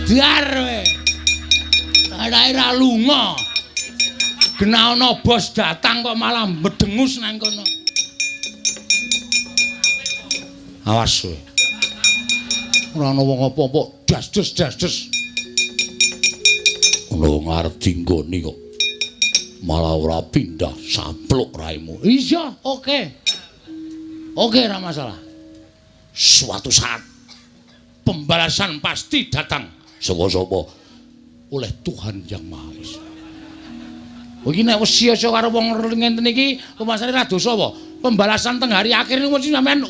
Modar kowe. Ora lunga. Genah ana bos datang kok malah medengus nang kono. Awas kowe. Ora ana wong apa-apa, das-des das-des. Ana wong arep dinggoni kok. Malah ora pindah sapluk raimu. Iya, oke. Oke, ora masalah. Suatu saat pembalasan pasti datang. Sapa-sapa oleh Tuhan Yang Maha Esa. Iki nek wis sia-sia karo wong ngenten iki, rumasane ra dosa apa? Pembalasan teng hari akhir niku mesti sampean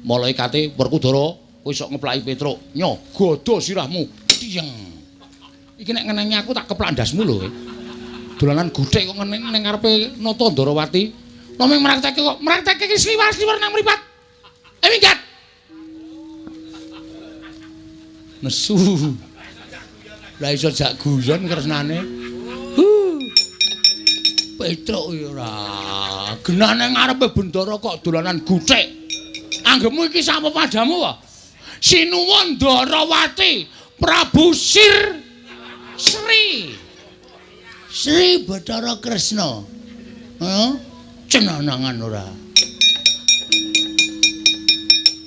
malaikate Werkudara kowe sok ngeplaki Petruk, nyo godo sirahmu. Tiyeng. Iki nek ngenengi aku tak keplak ndasmu lho kowe. Dolanan guthik kok ngeneng ning ngarepe Nata Ndarawati. Namung mraktekke kok mraktekke iki sliwar-sliwar nang mripat. Eh minggat. Nesu. Lah iso jak guyon kresnane. Petruk ya ora. Genah nang ngarepe bendara kok dolanan guthik. Anggepmu iki sapa padamu wae? Sinuwun Ndarawati, Prabu Sir Sri. Sri Bathara Kresna. Heeh. Cenanangan ora.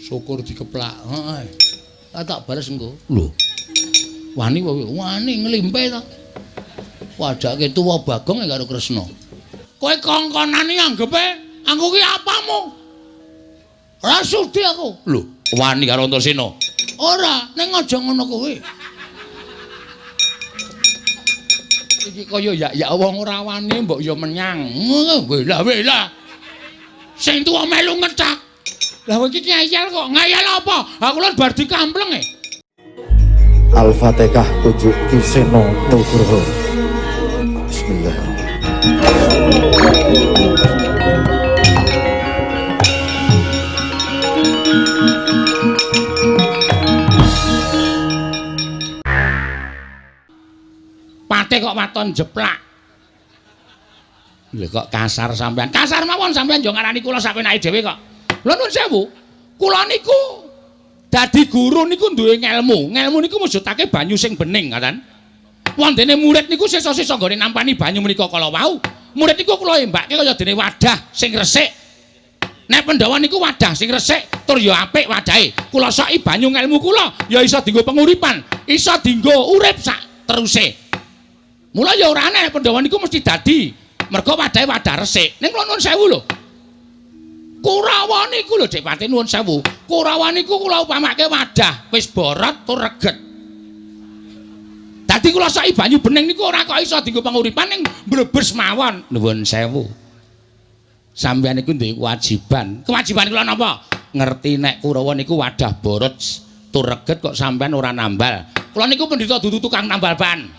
Syukur dikeplak. Heeh. Tak bales engko. Lho. Wani wae, wani nglimpe ta. Wadake tuwa Bagong karo Kresna. Kowe kongkonane anggepe aku ki apamu? Ora sudi aku. Lho, wani karo Antasena. Ora, ning aja ngono kuwi. Iki kaya yak-yak wong ora wani mbok ya menyang. Wela-wela. Sing tuwa melu ngecak. Lah kowe iki ngeyel kok. Ngeyel apa? Aku lho bar dikampleng e. Al-Fatihah kunjuk Ki Seno Nugroho. Bismillahirrahmanirrahim. Pate kok waton jeplak. Lho kok kasar sampean. Kasar mawon sampean yo ngarani kula sapenake dhewe kok. Lho nuwun sewu. Kula niku dadi guru niku duwe ngelmu. Ngelmu niku mujudake banyu sing bening, ngoten. Wondene murid niku sesa-sesa nggone nampani banyu menika kala wau. Murid niku kula embake kaya dene wadah sing resik. Nek Pandhawa niku wadah sing resik tur ya apik wadahe. Kula soki banyu ngelmu kula ya iso dienggo penguripan, iso dienggo urip sak teruse. Mula ya ora aneh Pandhawa niku mesti dadi mergo wadahe wadah resik. Ning kula nuwun sewu lho. Kurawa niku lho Dik Pati nuwun sewu. Kurawa niku kula upamake wadah wis borot tur reget. Dadi kula soki banyu bening niku ora kok iso dienggo penguripan ning mblebes mawon. Nuwun sewu. Sampeyan niku duwe kewajiban. Kewajiban kula napa? Ngerti nek Kurawa niku wadah borot tur reget kok sampeyan ora nambal. Kula niku pendhita dudu tukang nambal ban.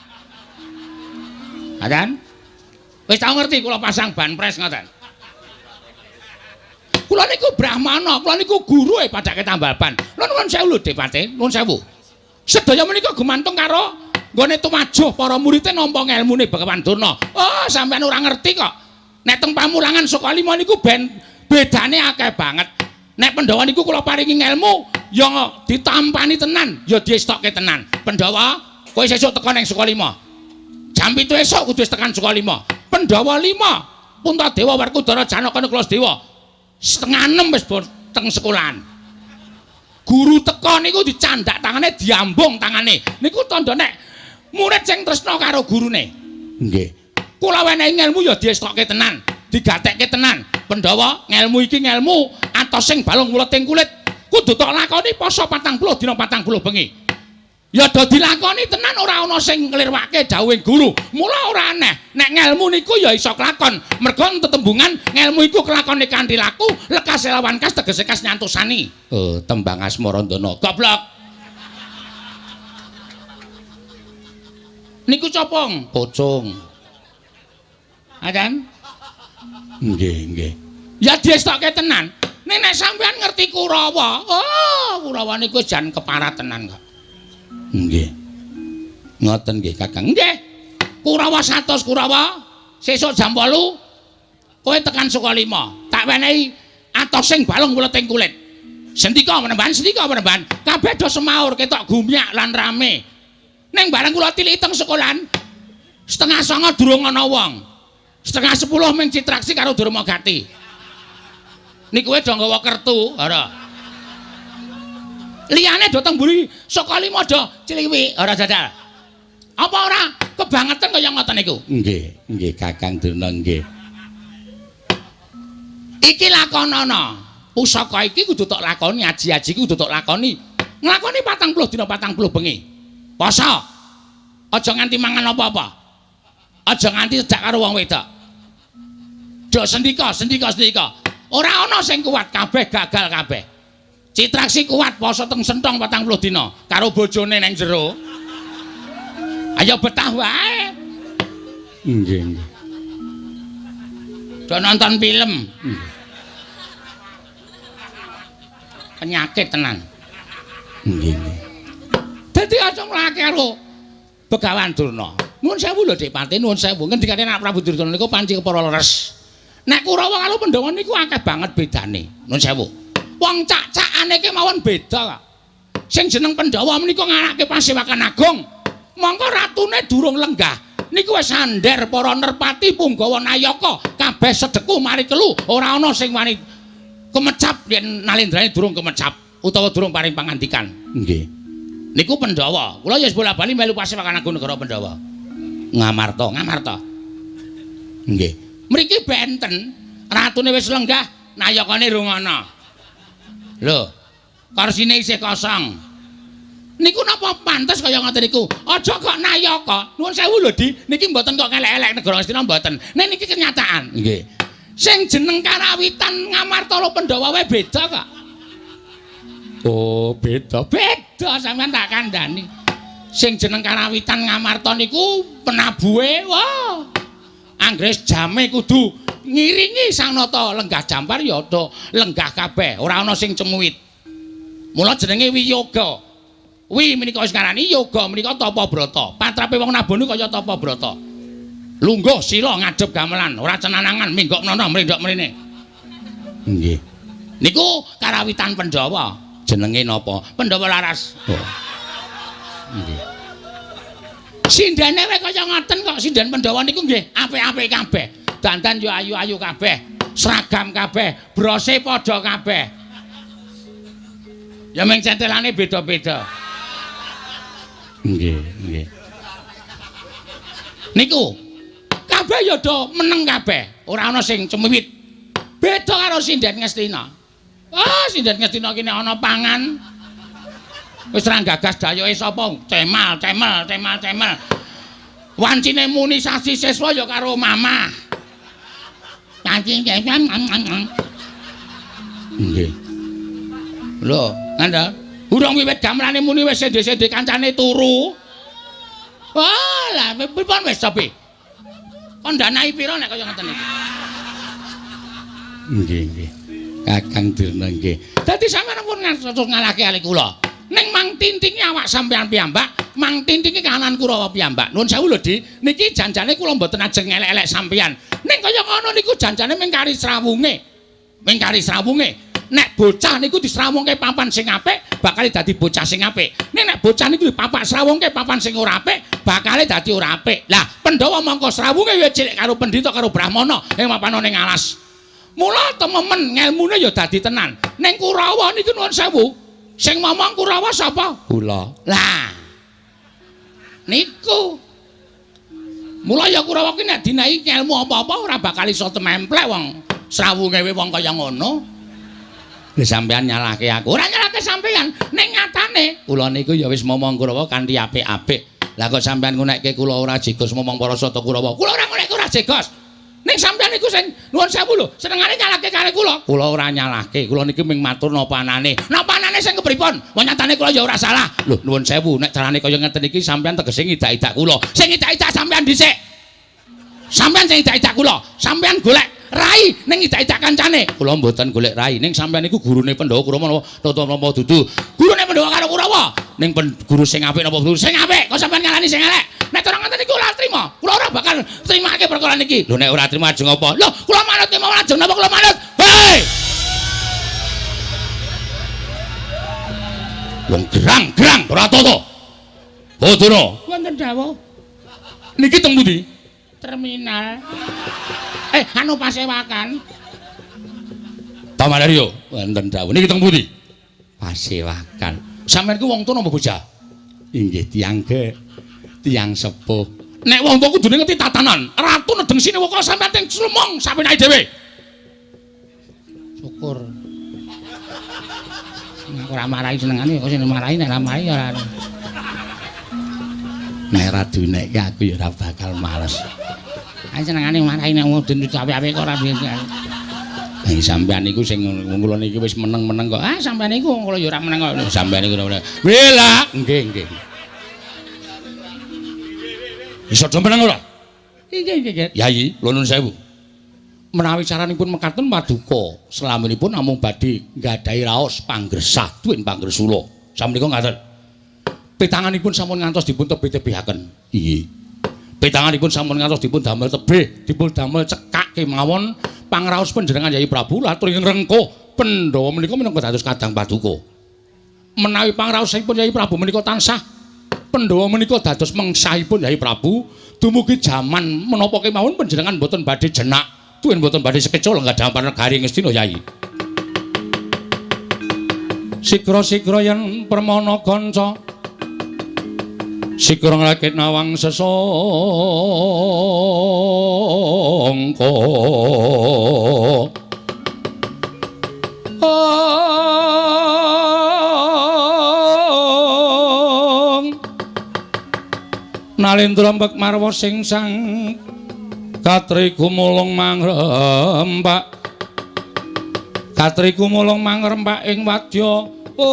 Kan? Wis tau ngerti kula pasang ban pres ngoten. Kula niku brahmana, kula niku guru e padake tambal ban. Lha nuwun sewu lho Dik Pati, nuwun sewu. Sedaya menika gumantung karo nggone tumajuh para muridé nampa ngelmune Begawan Durna. Oh, sampeyan ora ngerti kok. Nek teng pamulangan Sukalima niku ben bedane akeh banget. Nek Pandhawa niku kula paringi ngelmu ya ditampani tenan, ya diestokke tenan. Pandhawa, kowe sesuk teka ning Sukalima. Jam 7 esuk kudu wis tekan Sukalima. Pandhawa 5, Puntadewa, Werkudara, Janaka, Nakula, Sadewa. 5:30 wis teng sekolahan. Guru teka niku dicandak tangane, diambung tangane. Niku tandha nek murid sing tresna karo gurune. Nggih. Kula wenehi ngelmu ya diestokke tenan, digatekke tenan. Pandhawa, ngelmu iki ngelmu atos sing balung wleting kulit. Kudu tok lakoni poso 40 dina 40 bengi. Ya do dilakoni tenan ora ana sing nglirwake dawuhing guru. Mula ora aneh nek ngelmu niku ya iso kelakon. Mergo tetembungan ngelmu iku kelakone kanthi laku, lekas lawan kas tegese kas nyantosani. Oh, tembang Asmarandana. Goblok. Niku copong, pocong. Adan? Nggih, nggih. Ya diestokke tenan. Nek nek sampean ngerti Kurawa, oh, Kurawa niku jan keparat tenan kok. Nggih. Ngoten nggih, Kakang. Nggih. Kurawa 100 Kurawa, sesuk jam 8 kowe tekan Sukalima. Tak wenehi atos sing balung wleting kulit. Sendika penemban, sendika penemban. Kabeh do semaur ketok gumyak lan rame. Ning bareng kula tiliki teng sekolahan 8:30 durung ana wong. 9:30 ming Citraksi karo Durmagati. Niku do nggawa kertu, ora. Liyane do teng mburi saka 5 do ciliwi, ora jajal. Apa ora kebangetan kaya ngoten niku? Nggih, nggih Kakang Durna nggih. Iki lakonana. Pusaka iki kudu tok lakoni, aji-aji iki kudu tok lakoni. Nglakoni 40 dina 40 bengi. Poso. Aja nganti mangan apa-apa. Aja nganti cedak karo wong wedok. Do sendika, sendika, sendika. Ora ana sing kuat, kabeh gagal kabeh. Citraksi kuat poso teng sentong 40 dina karo bojone nang jero. Ayo betah wae. Nggih, nggih. Do nonton film. Nggih. Penyakit tenan. Nggih, nggih. Dadi aja nglake karo Begawan Durna. Nuwun sewu lho Dik Pati, nuwun sewu. Ngendikane Anak Prabu Duryudana niku panci kepara leres. Nek Kurawa karo Pandhawa niku akeh banget bedane. Nuwun sewu. Wong cak-cakane ki mawon beda kok. Sing jeneng Pandhawa menika ngarake Pasewakan Agung. Mongko ratune durung lenggah. Niku wis sandher para nerpati punggawa nayaka kabeh sedeku mari kelu, ora ana sing wani kemecap yen nalendrane durung kemecap utawa durung paring pangandikan. Nggih. Niku Pandhawa. Kula ya wis bola-bali melu Pasewakan Agung negara Pandhawa. Ngamarta, Ngamarta. Nggih. Mriki benten, ratune wis lenggah, nayakane rung ana. Lho, kursine isih kosong. Niku napa pantes kaya ngoten niku? Aja kok nayaka. Nuwun sewu lho, Di. Niki mboten kok ngelek-elek negara Ngastina mboten. Nek niki kenyataan. Nggih. Sing jeneng karawitan Ngamarta karo Pandhawa wae beda kok. Oh, beda. Beda sampean tak kandhani. Sing jeneng karawitan Ngamarta niku penabuhe, wah. Anggres jame kudu ngiringi Sang Nata lenggah jampar ya do lenggah kabeh, ora ana sing cemuwit. Mula jenenge wiyoga. Wi menika wis ngarani yoga menika tapa brata. Patrape wong nabuh niku kaya tapa brata. Lungguh sila ngadhep gamelan, ora cenanangan minggok menono mrendok mrene. Nggih. Niku karawitan Pandhawa. Jenenge napa? Pandhawa Laras. Oh. Nggih. Sindene wae kaya ngoten kok, sinden Pandhawa niku nggih apik-apik kabeh. Dandan yo ayu-ayu kabeh, seragam kabeh, brose padha kabeh. Ya mung centelane beda-beda. Nggih, nggih. Niku kabeh ya do meneng kabeh, ora ana sing cemiwit. Beda karo sinden Ngastina. Ah, sinden Ngastina ki nek ana pangan wis ra gagas dayoke sapa, cemal, cemel, cemal, cemel. Wancine muni sasi siswa ya karo mamah. Cacing. Nggih. Lho, ngandha. Urung wiwit gamelane muni wis sende-sende kancane turu. Wah, lah pripun wis cobi? Kon danai pira nek kaya ngoten iki? Nggih, nggih. Kakang Durna nggih. Dadi sampeyan pun ngantos ngalahke ali kula. Ning mang tintingi awak sampeyan piyambak, mang tintingi kahanan Kurawa piyambak. Nuwun sewu lho, Di. Niki janjane kula mboten ajeng ngelek-elek sampeyan. Ning kaya ngono niku janjane mung kari srawunge. Mung kari srawunge. Nek bocah niku disrawungke papan sing apik, bakal dadi bocah sing apik. Ning nek bocah niku dipapak srawungke papan sing ora apik, bakal dadi ora apik. Lah, Pandhawa mongko srawunge ya cilik karo pendhita karo brahmana ing papan ning alas. Mula tememen ngelmune ya dadi tenan. Ning Kurawa niku nuwun sewu. Sing momong Kurawa sapa? Kula. Lah. Niku. Mula ya Kurawa ki nek dinaiki ngelmu apa-apa ora bakal iso tememplek wong srawunge wong kaya ngono. Lha sampean nyalahke aku. Ora nyalahke sampean. Ning nyatane kula niku ya wis momong Kurawa kanthi apik-apik. Lah kok sampean ngunekke kula ora jegos momong para sata Kurawa. Kula ora ngunekke ora jegos. Ning sampean niku sing nuwun sewu lho, senengane nyalahke karo kula. Kula ora nyalahke, kula niki mung matur napa anane. Napa anane sing kepripun? Wong nyatane kula ya ora salah. Lho nuwun sewu, nek carane kaya ngeten iki sampean tegese ngidak-idak kula. Sing ngidak-idak sampean dhisik. Sampean sing ngidak-idak kula. Sampean golek rai ning ngidak-idak kancane. Kula mboten golek rai, ning sampean niku gurune Pandhawa Kurawa napa napa napa dudu. Gurune Pandhawa karo Kurawa. Ning guru sing apik napa guru sing apik? Kok sampean ngalani sing elek? Nek cara ngoten niku ora trima. Kula ora bakal trimake perkara niki. Lho nek ora trima ajeng apa? Lho kula manut kemawon ajeng napa kula manut? Hei! Wong gerang-gerang ora toto. Bodoro. Wonten dawuh. Niki teng pundi? Terminal. Anu Pasewakan. Tamanaryo wonten dawuh. Niki teng pundi? Pasewakan. Sampeyan ku wong tuwa napa bocah? Inggih tiyang ge. Tiyang sepuh. Nek wong tuwa kudune ngerti tatanan. Ratu nedeng sinewaka sampeyan teng slumung sapenake dhewe. Syukur. Nek ora marahi senengane kok sing marahi nek ora marahi ya ora. Nek ora dinekke aku ya ora bakal males. Ae senengane marahi nek mudun ape-ape kok ora biasa. Lah sampean niku sing kula niki wis meneng-meneng kok. Ah sampean niku kula ya ora meneng kok. Sampean niku wela. Nggih, nggih. Iso do meneng ora? Nggih, nggih, nggih. Yayi, kula nuwun sewu. Menawi caranipun mekaten paduka selaminipun namung badhe nggadahi raos panggresah tuwin panggresula. Samenika ngaten. Petanganipun sampun ngantos dipun tebih-tebihaken. Inggih. Petanganipun sampun ngantos dipun damel tebih, dipun damel cekak kemawon pangraos panjenengan Yayi Prabu latur ing rengkuh Pandhawa menika minangka dados kadang paduka. Menawi pangraosipun Yayi Prabu menika tansah Pandhawa menika dados mengsahipun Yayi Prabu dumugi jaman menapa kemawon panjenengan boten badhe jenak tuwin boten badhe sekeca lenggah dhampar negari Ngastina Yayi. Sikra-sikra yen permana kanca sikra nglakit nawang sesangka. Nalendra mbek marwa sing sang katri gumulung mangrempak. Katri gumulung mangrempak ing wadya ong.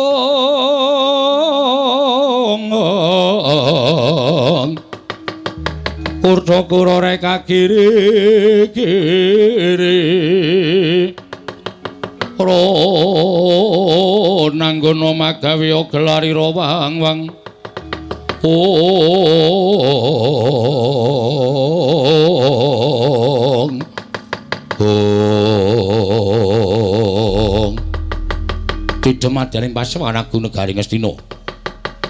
Kurta-kura reka kiri kiri. Ro nanggono magawe gelarira wang-wang. Ong. Ong. Didemadaning pasewan agung negari Ngastina.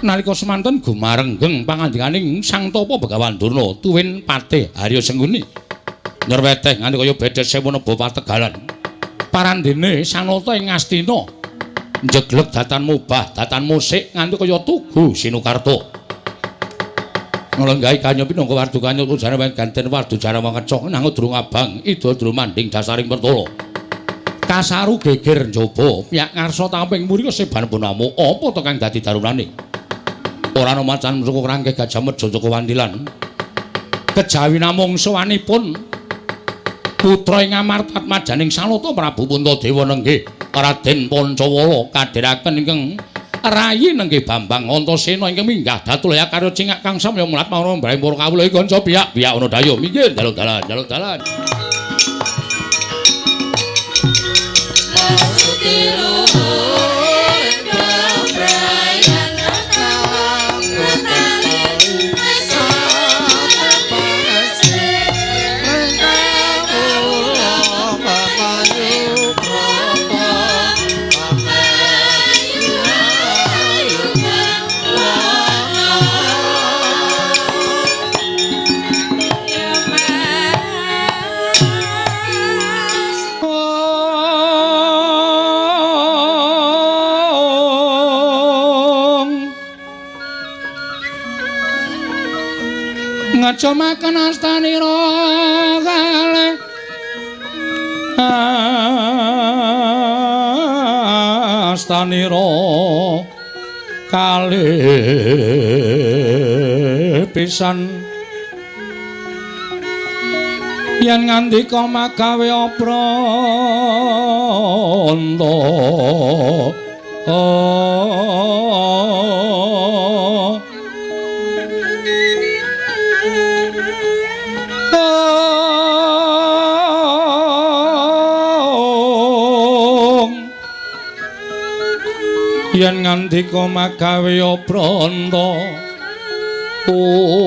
Nalika semanten gumarenggeng pangandikaning Sang Tapa Begawan Durna tuwin Patih Arya Sengkuni nyrweteh nganti kaya bedhes sewu neba pategalan. Parandene Sanata ing Ngastina njegleg datan mubah, datan musik nganti kaya tugu Sinukarta. Nglenggahi kanya pinangka wardukanya tujane ganten wardujara mangecok nang durung abang ida drumanding dasaring pertala. Kasaru geger njaba piyak ngarsa tamping muri keseban bonamu apa to kang dadi darunane? Ora ana macan suku rangke gajah meja Joko Wandilan. Kejawi namung sowanipun putra ing Amarta Atmajaning Sanata Prabu Puntadewa nenggih Raden Pancawala kadheraken ingkang rayi nenggih Bambang Antasena ingkang minggah datulaya karya cingak kang samya mulat marang mbraing para kawula iki kanca piyak-piyak ana dayo minggir jaluk dalan jaluk dalan. Ngajomaken astanira kalih astanira kalih pisan yen ngandika magawe apranta. Yen ngandika magawe apranta ong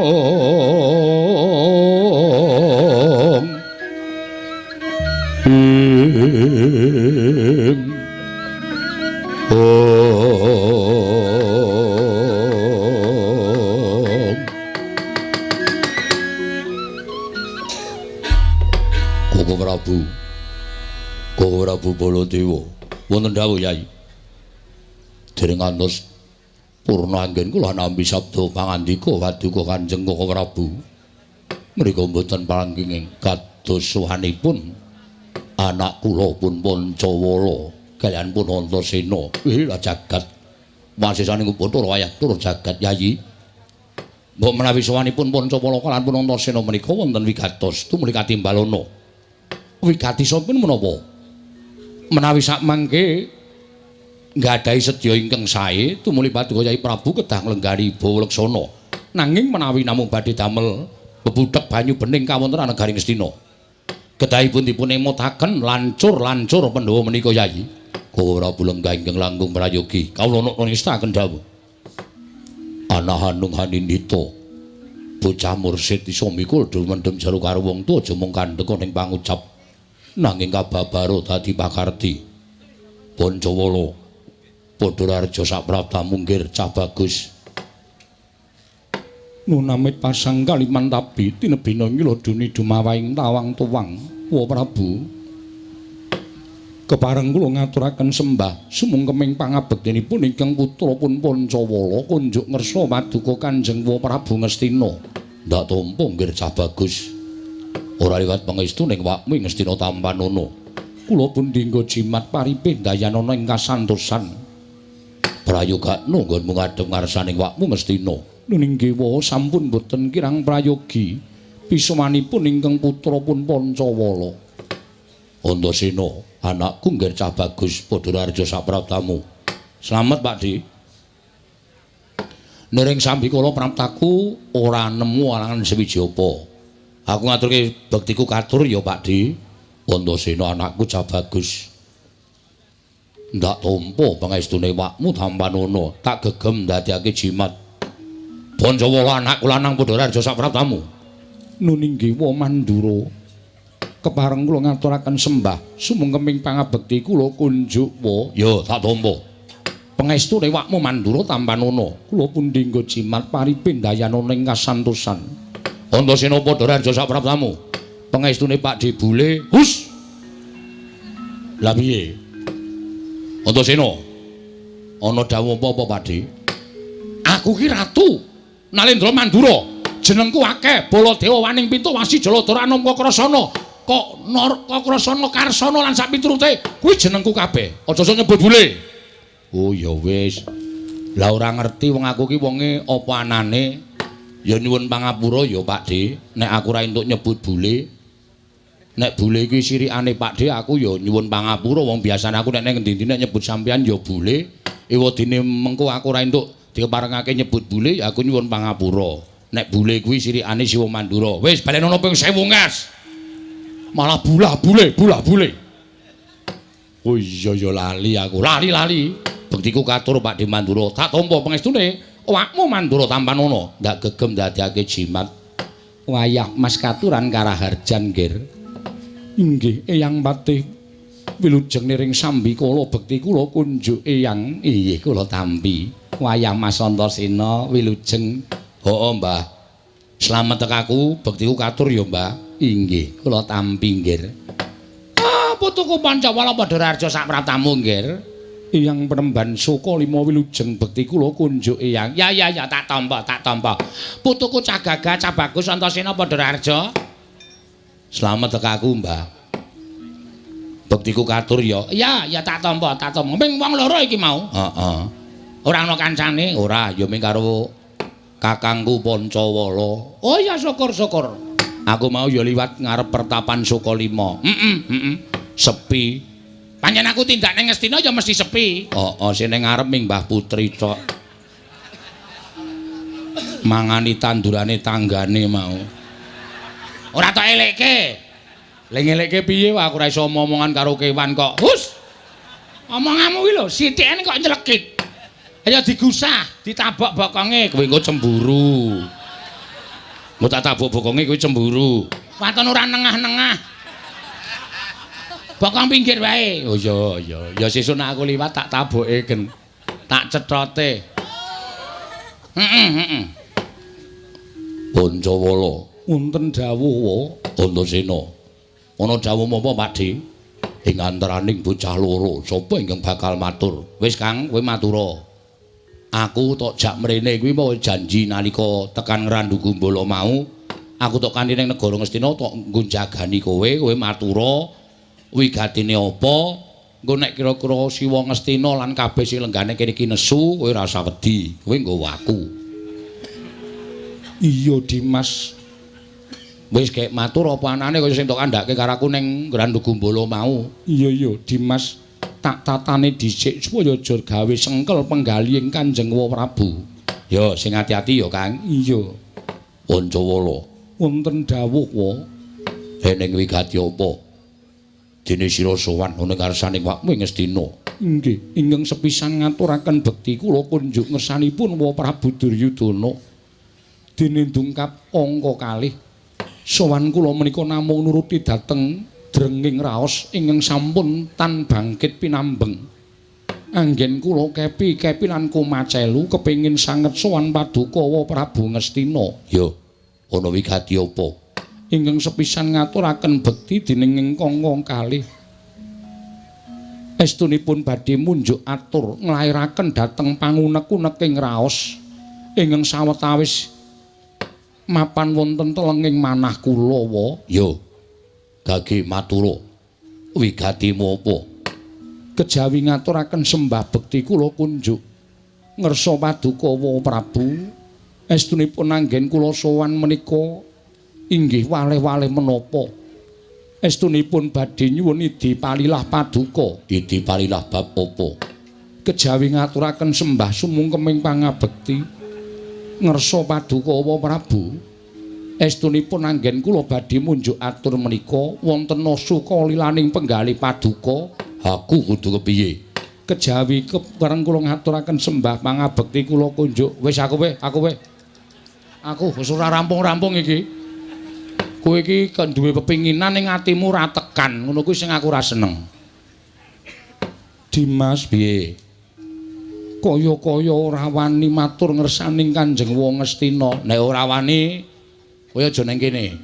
ong ing ong. Koko Prabu. Koko Prabu Baladewa. Wonten dawuh Yai. Dereng ngantos purna anggen kula nampi sabda pangandika paduka Kanjeng Koko Prabu. Mriku mboten panggih kados suwanipun anak kula pun Pancawala kaliyan pun Antasena. Lah jagat wasisaning Bathara wayah tur jagat Yayi. Mbok menawi sowanipun Pancawala kaliyan pun Antasena menika wonten wigatos tumuli katimbalana. Wigatisipun menapa? Menawi sakmangke nggadahi sedya ingkang sae tumuli paduka Yai Prabu kedah nglenggani Bawa Leksana. Nanging menawi namung badhe damel bebudhek banyu bening kawontenan negari Ngastina, kedahipun dipun emutaken lancur-lancur Pandhawa menika Yai. Koko Prabu lenggah ingkang langkung prayogi. Kawula nestaken dawuh. Ana Hanung Hanindita, bocah mursid iso mikul mendem jero karo wong tuwa aja mung kandheka ning pangucap, nanging kababaro dadi pakarti. Pancawala padha raharja saprabdamu nggir cah bagus. Nunamit pasang kalimantabi tinebina ngila duni dumawaing tawang tuwang. Wa Prabu, kepareng kula ngaturaken sembah sumungkeming pangabektinipun ingkang putra pun Pancawala kunjuk ngersa paduka Kanjeng Wa Prabu Ngastina. Ndak tampa nggir cah bagus. Ora liwat pangestu ning wakmu Ngastina tampanana. Kula pun dinggo jimat paripih dayanana ing kasantosan. Prayogakno nggonmu ngadhep ngarsaning wakmu Ngastina. Nuning dewa sampun boten kirang prayogi pisomanipun ingkang putra pun Pancawala. Antasena, anakku nggir cah bagus padha raharja saprabdamu. Slamet Pak Di. Nering sambikala praptaku ora nemu alangan sewiji apa. Aku ngaturke bektiku katur ya Pak Di. Antasena anakku cah bagus. Ndak tampa pangestune wakmu tampanana, tak gegem ndadekake jimat. Pancawala anakku lanang padha raharja saprabdamu. Nuning dewa Mandura, kepareng kula ngaturaken sembah sumungkeming pangabekti kula kunjuk wa. Ya tak tampa. Pangestune wakmu Mandura tampanana. Kula pun dinggo jimat paripih dayanana ing kasantosan. Antasena padha raharja saprabdamu. Pangestune Pak Di Bule. Hus. Lah piye? Antasena, ana dawuh apa-apa Pak Di? Aku ki ratu Nalendra Mandura. Jenengku akeh, Baladewa Waning Pintu Wasi Jaladara Anamka Krasana. Kok Narka Krasana Karsana lan sak piturute kuwi jenengku kabeh. Aja sok nyebut bule. Oh ya wis. Lah ora ngerti wong aku ki wonge apa anane. Ya nyuwun pangapura ya Pak Di, nek aku ora entuk nyebut bule. Nek bule iki sirikane Pak Di, aku ya nyuwun pangapura wong biasane aku nek ning endi-endi nek nyebut sampean ya bule. Ewadene mengko aku ora entuk dikeparengake nyebut bule, ya aku nyuwun pangapura. Nek bule kuwi sirikane Siwa Mandura. Wis balenono ping 1000 ngas. Malah bulah bule, bulah bule. Oh iya ya lali aku. Lali-lali. Bektiku katur Pak Di Mandura. Tak tampa pangestune awakmu Mandura tampanana. Ndak gegem ndadekake jimat. Wayah Mas katuran karaharjan nggir. Inggih Eyang Patih wilujeng niring sambikala bekti kula kunjuk Eyang. Inggih kula tampi. Wayah Mas Antasena wilujeng. Heeh Mbah. Slamet tekaku bektiku katur ya Mbah. Inggih kula tampi nggir. Ah putuku Pancawala padha raharja saprabdamu nggir. Eyang Penemban Suka lima wilujeng bekti kula kunjuk Eyang. Ya ya ya tak tampa tak tampa. Putuku cah gagah cah bagus Antasena padha raharja. Slamet tekaku Mbah. Bektiku katur ya. Ya ya tak tampa tak tampa. Ming wong loro iki mau. Heeh. Ora ana kancane? Ora, ya ming karo kakangku Pancawala. Oh ya syukur-syukur. Aku mau ya liwat ngarep pertapan Sukalima. Heeh, heeh. Sepi. Pancen aku tindak ning Ngastina ya mesti sepi. Heeh, sing ning ngarep ming Mbah Putri tok. Mangani tandurane tanggane mau. Ora tok elekke. Lha ngelekke piye wae aku ora iso omongan karo kewan kok. Hus. Omonganmu kuwi lho sithikane kok nyelekit. Ayo digusah, ditabok bokonge, kowe engko cemburu. Mbok tak tabok bokonge kowe cemburu. Waton ora nengah-nengah. Bokong pinggir wae. Oh iya iya, ya sesuk nek aku liwat tak taboke gen. Tak cethote. Heeh heeh. Pancawala, wonten dawuh wa Antasena. Ana dawuh apa, Pakdhe? Ing antaraning bocah loro, sapa ingkang bakal matur? Wis, Kang, kowe matura. Aku tok jak mrene kuwi mau janji nalika tekan Ngrandu Gumbala mau, aku tok kanthi ning negara Ngastina tok nggo jagani kowe, kowe matura wigatine apa? Engko nek kira-kira Siwa Ngastina lan kabeh sing lenggane kene iki nesu, kowe ora usah wedi, kowe nggawa aku. Iya, Dimas. Wis gek matur apa anane kaya sing tok kandhake karo aku ning Ngrandu Gumbala mau. Iya iya, Dimas, tak tatane dhisik supaya aja gawe sengkel penggalihing Kanjeng Prabu. Ya, sing ati-ati ya, Kang. Iya. Pancawala, wonten dawuh wa. Eneng wigati apa? Dene sira sowan ana ngarsaning wakmu ing Ngastina. Inggih, ingkang sepisan ngaturaken bekti kula kunjuk ngersanipun wa Prabu Duryudana. Dene dungkap angka kalih. Sowan kula menika namung nuruti dhateng drenging raos ingkang sampun tan bangkit pinambeng. Anggen kula kepi-kepi lan kumacelu kepengin sanget sowan paduka wa Prabu Ngastina. Ya, ana wigati apa? Ingkang sepisan ngaturaken bekti dening ingkang kalih. Estunipun badhe munjuk atur nglairaken dhateng pangunek-uneking raos ingkang sawetawis mapan wonten telenging manah kula wa. Ya. Gage matura. Wigatimu apa? Kejawi ngaturaken sembah bekti kula kunjuk ngersa paduka wa Prabu. Estunipun anggen kula sowan menika inggih waleh-waleh menapa? Estunipun badhe nyuwun idi palilah paduka. Idi palilah bab apa? Kejawi ngaturaken sembah sumungkeming pangabekti ngersa paduka wa Prabu. Estunipun anggen kula badhe munjuk atur menika wonten suka lilaning penggalih paduka. Aku kudu kepiye? Kejawi kepareng kula ngaturaken sembah pangabekti kula kunjuk. Wis aku weh, aku weh. Aku wis ora rampung-rampung iki. Kowe iki duwe pepinginan ning atimu ora tekan, ngono kuwi sing aku ora seneng. Dimas piye? Kaya-kaya ora wani matur ngersaning Kanjeng Wa Ngastina. Nek ora wani, kowe aja ning kene.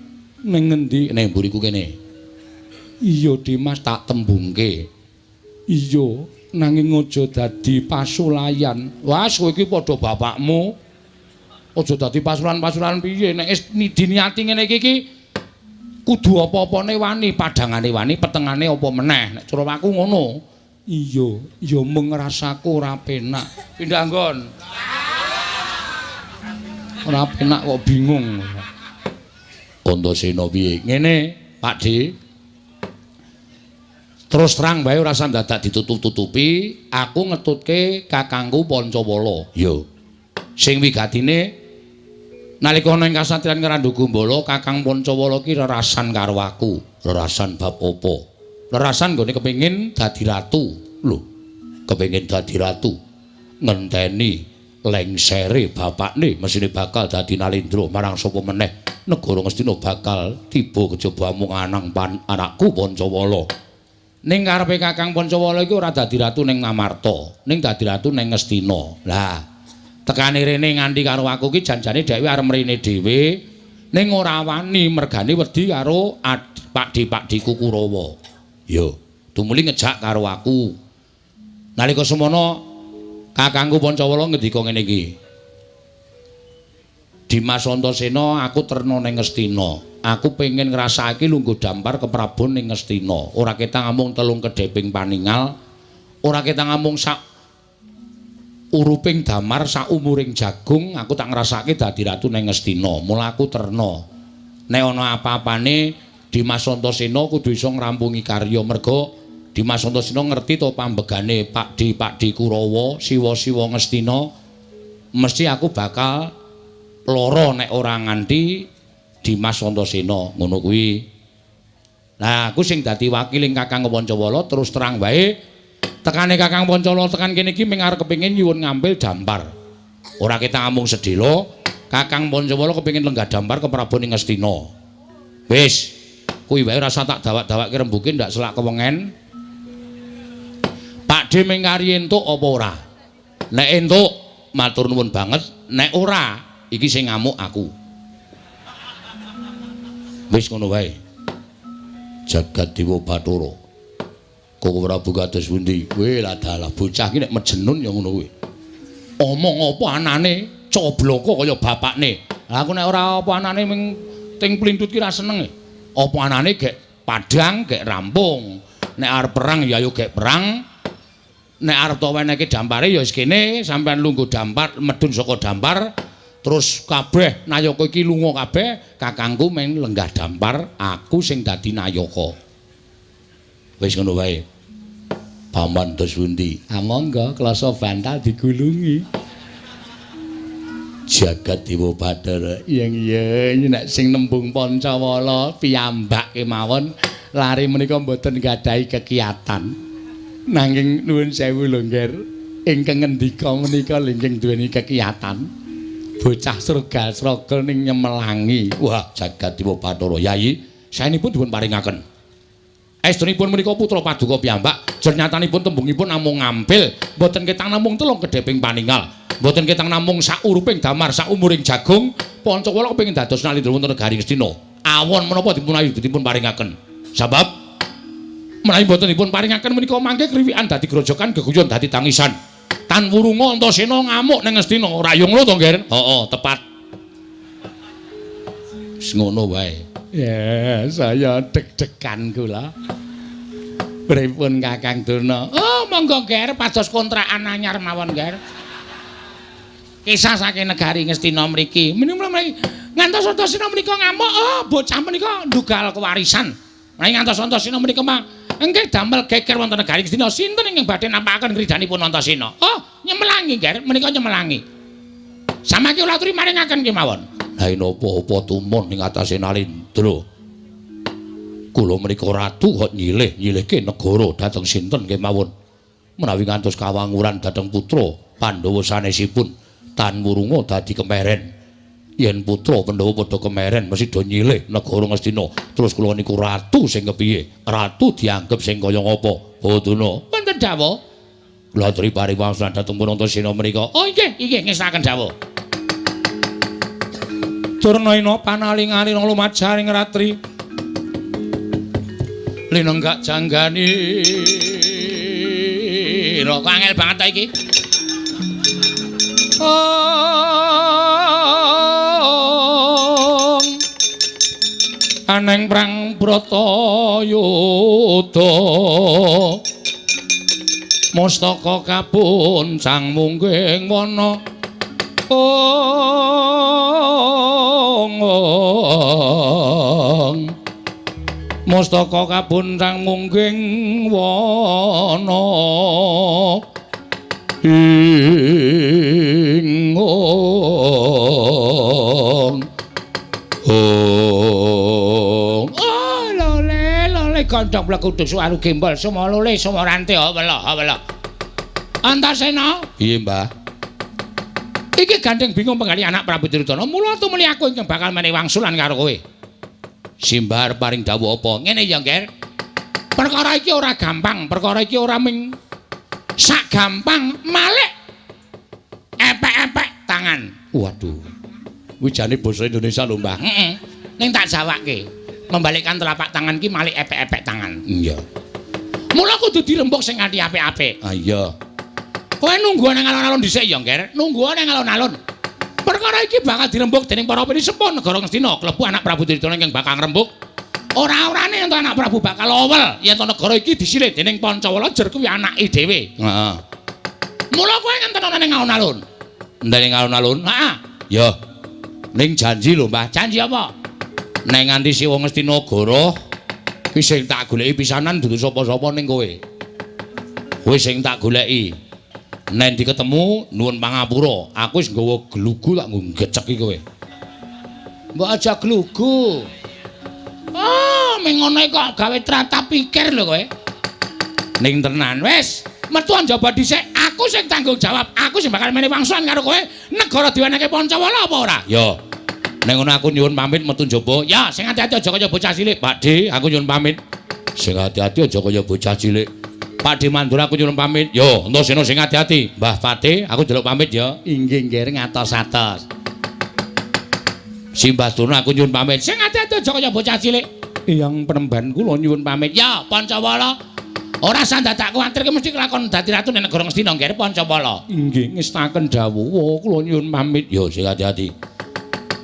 Ning ngendi? Ning mburiku kene. Iya, Dimas, tak tembungke. Iya, nanging aja dadi pasulayan. Wah, kowe iki padha bapakmu. Aja dadi pasulan-pasulan piye? Nek wis diniati ngene iki iki kudu apa-apane wani, padhangane wani, petengane apa meneh. Nek cara aku ngono. Iya, ya mung rasaku ora penak. Pindah nggon. Ora penak kok bingung. Antasena piye? Ngene, Pakdhe. Terus terang wae ora usah dadak ditutup-tutupi, aku ngetutke kakangku Pancawala. Ya. Sing wigatine nalika ana ing kasatriyan Ngrandu Gumbala, Kakang Pancawala ki rerasan karo aku. Rerasan bab apa? Rerasan nggone kepengin dadi ratu. Lho, kepengin dadi ratu. Ngenteni lengsere bapakne mesine bakal dadi Nalendra marang sapa meneh negara Ngastina bakal tiba kejaba amung anang pan anakku Pancawala. Ning karepe Kakang Pancawala iki ora dadi ratu ning Ngamarta, ning dadi ratu ning Ngastina. Lah, tekane rene nganti karo aku ki janjane dhewe arep mrene dhewe, ning ora wani mergane wedi karo pakde-pakdeku Kurawa. Ya, tumuli ngejak karo aku. Nalika semono kakangku Pancawala ngendika ngene iki. Dimas Antasena, aku terna ning Ngastina. Aku pengen ngrasakake lungguh dampar keprabon ning Ngastina. Ora ketang amung telung kedheping paningal, ora ketang amung sak uruping damar sak umuring jagung, aku tak ngrasake dadi ratu ning Ngastina. Mula aku terna. Nek ana apa-apane Dimas Antasena kudu iso ngrampungi karya merga Dimas Antasena ngerti to pambegane Pakde-pakde Kurawa, siwa-siwa Ngastina. Mesti aku bakal lara nek ora nganti Dimas Antasena ngono kuwi. Lah aku sing dadi wakiling Kakang Pancawala terus terang wae tekane Kakang Pancawala tekan kene iki mung arep kepengin nyuwun ngambil dampar. Ora ketang amung sedhela, Kakang Pancawala kepengin lenggah dampar ke Prabu ning Ngastina. Wis, kuwi wae rasa tak dawak-dawakke rembuke ndak selak kewengen. Pakde mung kari entuk apa ora? Nek entuk matur nuwun banget, nek ora iki sing ngamuk aku. Wis ngono wae. Jagat Dewa Bathara. Koko Prabu kados pundi? Kowe lah dalah bocah iki nek mejenun ya ngono kuwi. Omong apa anane cobloko kaya bapakne. Lah aku nek ora apa anane ming ting plintut ki ra seneng. Apa anane gek padhang, gek rampung. Nek arep perang ya ayo gek perang. Nek arep to weneke dampare ya wis kene, sampean lungguh dampar, medhun saka dampar, terus kabeh nayaka iki lunga kabeh, kakangku men lenggah dampar, aku sing dadi nayaka. Wis ngono wae. Paman dos pundi? Ah monggo klasa bantal digulungi. Jagat Dewa Bathara. Yen yen nek sing nembung Pancawala piyambak kemawon lari menika mboten gadahi kekiyatan. Nanging nuwun sewu lho Ngger, ingkang ngendika menika lingking duweni kekiyatan. Bocah sregal-sregel ning nyemelangi. Wah, Jagat Dewa Bathara. Yayi, saenipun dipun paringaken. Estunipun menika putra paduka piyambak, jer nyatanipun tembungipun namung ngampil, mboten ketang namung telung kedheping paningal. Mboten ketang namung sauruping damar, saumuring jagung, Pancawala kepengin dados nalindra wonten negari Ngastina. Awon menapa dipun paringaken. Sebab menawi mboten dipun paringaken menika mangke kriwikan dadi grojokan, geguyon dadi tangisan. Tan wurunga Antasena ngamuk ning Ngastina. Ora yo ngono to, Ngger? Heeh, tepat. Wis ngono wae. Ya, saya deg-degan kula. Pripun Kakang Durna? Oh, monggo Ngger, pados kontrakan anyar mawon, Ngger. Kisah saking negari Ngastina mriki. Menika ngantos Antasena menika ngamuk, oh, bocah menika ndugal kewarisan. Menawi ngantos Antasena menika mah engke damel geger wonten negari Ngastina, sinten ingkang badhe nampakaken kridanipun Antasena? Oh, nyemelangi, Ngger, menika nyemelangi. Samangke kula aturi maringaken kemawon. Lah napa apa tumon ing atase Nalindra? Kula menika ratu kok nyilih-nyilihke negara dhateng sinten kemawon. Menawi ngantos kawanguran dhateng putra Pandhawa sanesipun tan wurunga dadi kemeren. Yen putra Pandhawa padha kemeren mesti do nyilih negara Ngastina. Terus kula niku ratu sing kepiye? Ratu dianggep sing kaya ngapa? Badana. Wonten dawuh. Kula aturi paring wangsulan dhateng Antasena menika. Oh inggih, inggih ngestakaken dawuh. Durna ina panaling-aling lumajaring ratri. Linenggak janggani. Kok angel banget ta iki? Ong. Aneng prang Bratayuda. Mustaka kapuncang mungging wana. Ong. Mustaka kapuncang mungging wana. Ing ong. Ong. Oh, lole, lole gondhong blekuduk suwaru gembol sumo lole sumo rante wela wela. Antasena. Piye, Mbah? Iki gandeng bingung penggali anak Prabu Duryudana. Mula tumuli aku ingkang bakal menehi wangsulan karo kowe. Simbar paring dawuh apa? Ngene ya, Ngger. Perkara iki ora gampang, perkara iki ora ming sak gampang malik epek-epek tangan. Waduh. Kuwi jane basa Indonesia lho, Mbah. Heeh. Ning tak jawake. Membalikkan telapak tangan ki malik epek-epek tangan. Iya. Mula kudu dirembug sing kanthi apik-apik. Ah iya. Kowe nunggu nang alun-alun dhisik ya, Ngger. Nunggu nang alun-alun. Perkara iki bakal dirembug dening para pinisepuh negara Ngastina, klebu anak Prabu Duryudana ingkang bakal ngrembug. Ora-orane yen anak Prabu bakal owel yen to negara iki disilih dening Pancawala jer kuwi anake dhewe. Heeh. Mula kowe ngenten ana ning alun-alun. Ning alun-alun? Heeh. Ya. Ning janji lho, Mbah. Janji apa? Nek nganti siwa Ngastina goroh ki sing tak goleki pisanan dudu sapa-sapa ning kowe. Kowe sing tak goleki. Nek ndi ketemu nuwun pangapura, aku wis nggawa glugu tak nggo ngeceki kowe. Mbok aja glugu. Oh, ming ngono kok gawe tratap pikir lho kowe. Ning tenan wis, metu njaba dhisik, aku sing tanggung jawab, aku sing bakal menehi wangsulan karo kowe. Negara diwenehke Pancawala apa ora? Ya. Nek ngono aku nyuwun pamit metu njaba. Ya, sing ati-ati aja kaya bocah cilik, Pak D, aku nyuwun pamit. Sing ati-ati aja kaya bocah cilik. Pak D Mandura aku nyuwun pamit. Yo, Antasena sing ati-ati. Mbah Pate, aku njaluk pamit ya. Inggih, nggih, ngatos-atos. Simbah Durna aku nyuwun pamit. Sing ati-ati aja kaya bocah cilik. Eyang penemban kula nyuwun pamit. Ya, Pancawala. Ora usah dadak kuwatir ki mesti kelakon dadi ratu ning negara Ngastina, Ngger Pancawala. Inggih, ngestaken dawuh kula nyuwun pamit. Ya, sing ati-ati.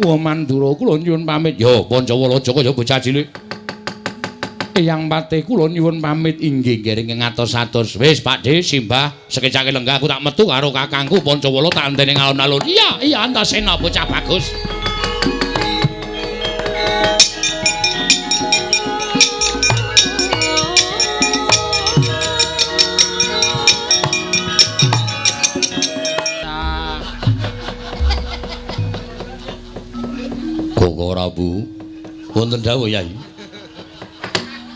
Wa Mandura kula nyuwun pamit. Ya, Pancawala aja kaya bocah cilik. Eyang Pate kula nyuwun pamit. Inggih, Ngger ingkang atos-atos. Wis, Pakde, simbah sekecake lenggah aku tak metu karo kakangku Pancawala tak enteni alun-alun. Iya, iya Antasena bocah bagus. Koko Prabu, wonten dawuh Yai.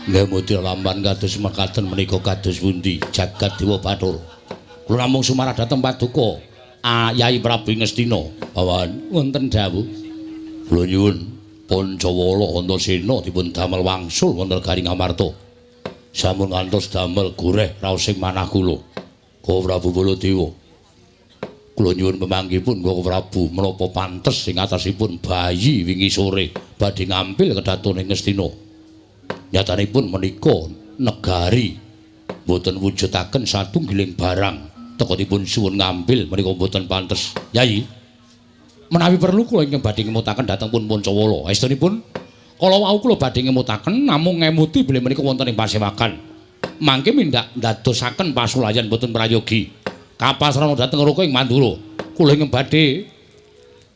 Nggih mudya lampan kados mekaten menika kados pundi jagat Dewa Bathara. Kula namung sumarah dhateng paduka Yai Prabu Ngastina. Pawan wonten dawuh. Kula nyuwun Pancawala Antasena dipun damel wangsul wonten Garing Amarta. Sampun ngantos damel goreh raosing manah kula. Koko Prabu Baladewa. Kula nyuwun pemanggihipun Koko Prabu menapa pantes ing atasipun bayi wingi sore badhe ngampil kedaton ing Ngastina. Nyatanipun menika negari mboten wujudaken satunggiling barang teka dipun suwun ngambil menika mboten pantes. Yai, menawi perlu kula ingkang badhe ngemutaken dhateng pun Pancawala. Estunipun kala wau kula badhe ngemutaken namung ngemuti bilih menika wonten ing pasewakan. Mangke mindak ndadosaken pasulayan mboten prayogi. Kapasrana dhateng Raka ing Mandura. Kula ingkang badhe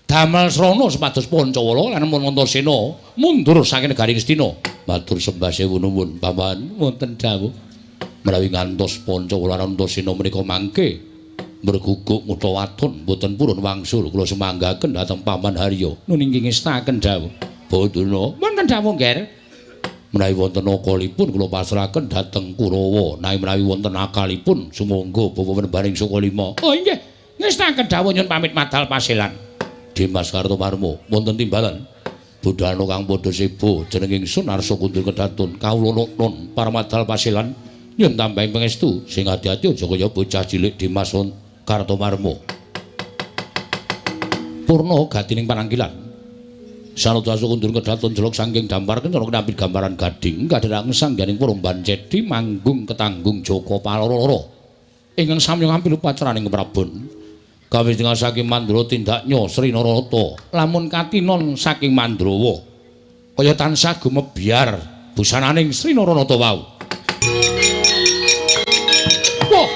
damel srana supados Pancawala lan Antasena mundur saking negari Ngastina. Matur sembah sewu nuwun paman wonten dawuh. Menawi ngantos Pancawala lan Antasena menika mangke merguguk ngutha waton mboten purun wangsul kula sumanggaken dhateng Paman Harya. Nun inggih ngestaken dawuh. Baduna wonten dawuh Ngger. Menawi wonten akalipun kula pasrahaken dhateng Kurawa, nanging menawi wonten akalipun sumangga bapa penembaning Sukalima. Oh inggih, ngestaken dawuh nyuwun pamit madal pasilan. Dimas Kartomarmo wonten timbalan. Budhana kang padha seba jeneng ingsun Arsa Kundur Kedatun kawula nun paramadal pasilan nyuwun tambahing pangestu sing ati-ati aja kaya bocah cilik Dimas Kartomarmo. Purna gatining panangkilan. Sanata Arsa Kundur Kedatun jelok saking dampar kencana kinambit gambaran gading kadheraken sangganing Puromban Cedi manggung ketanggung Jaka Paloro ingkang samya ngampil upacaraning Prabon. Kawistingan saking Mandura tindaknya Sri Narata lamun katinon saking Mandrawa kaya tansah gumebyar busananing Sri Naranata wau. Wah.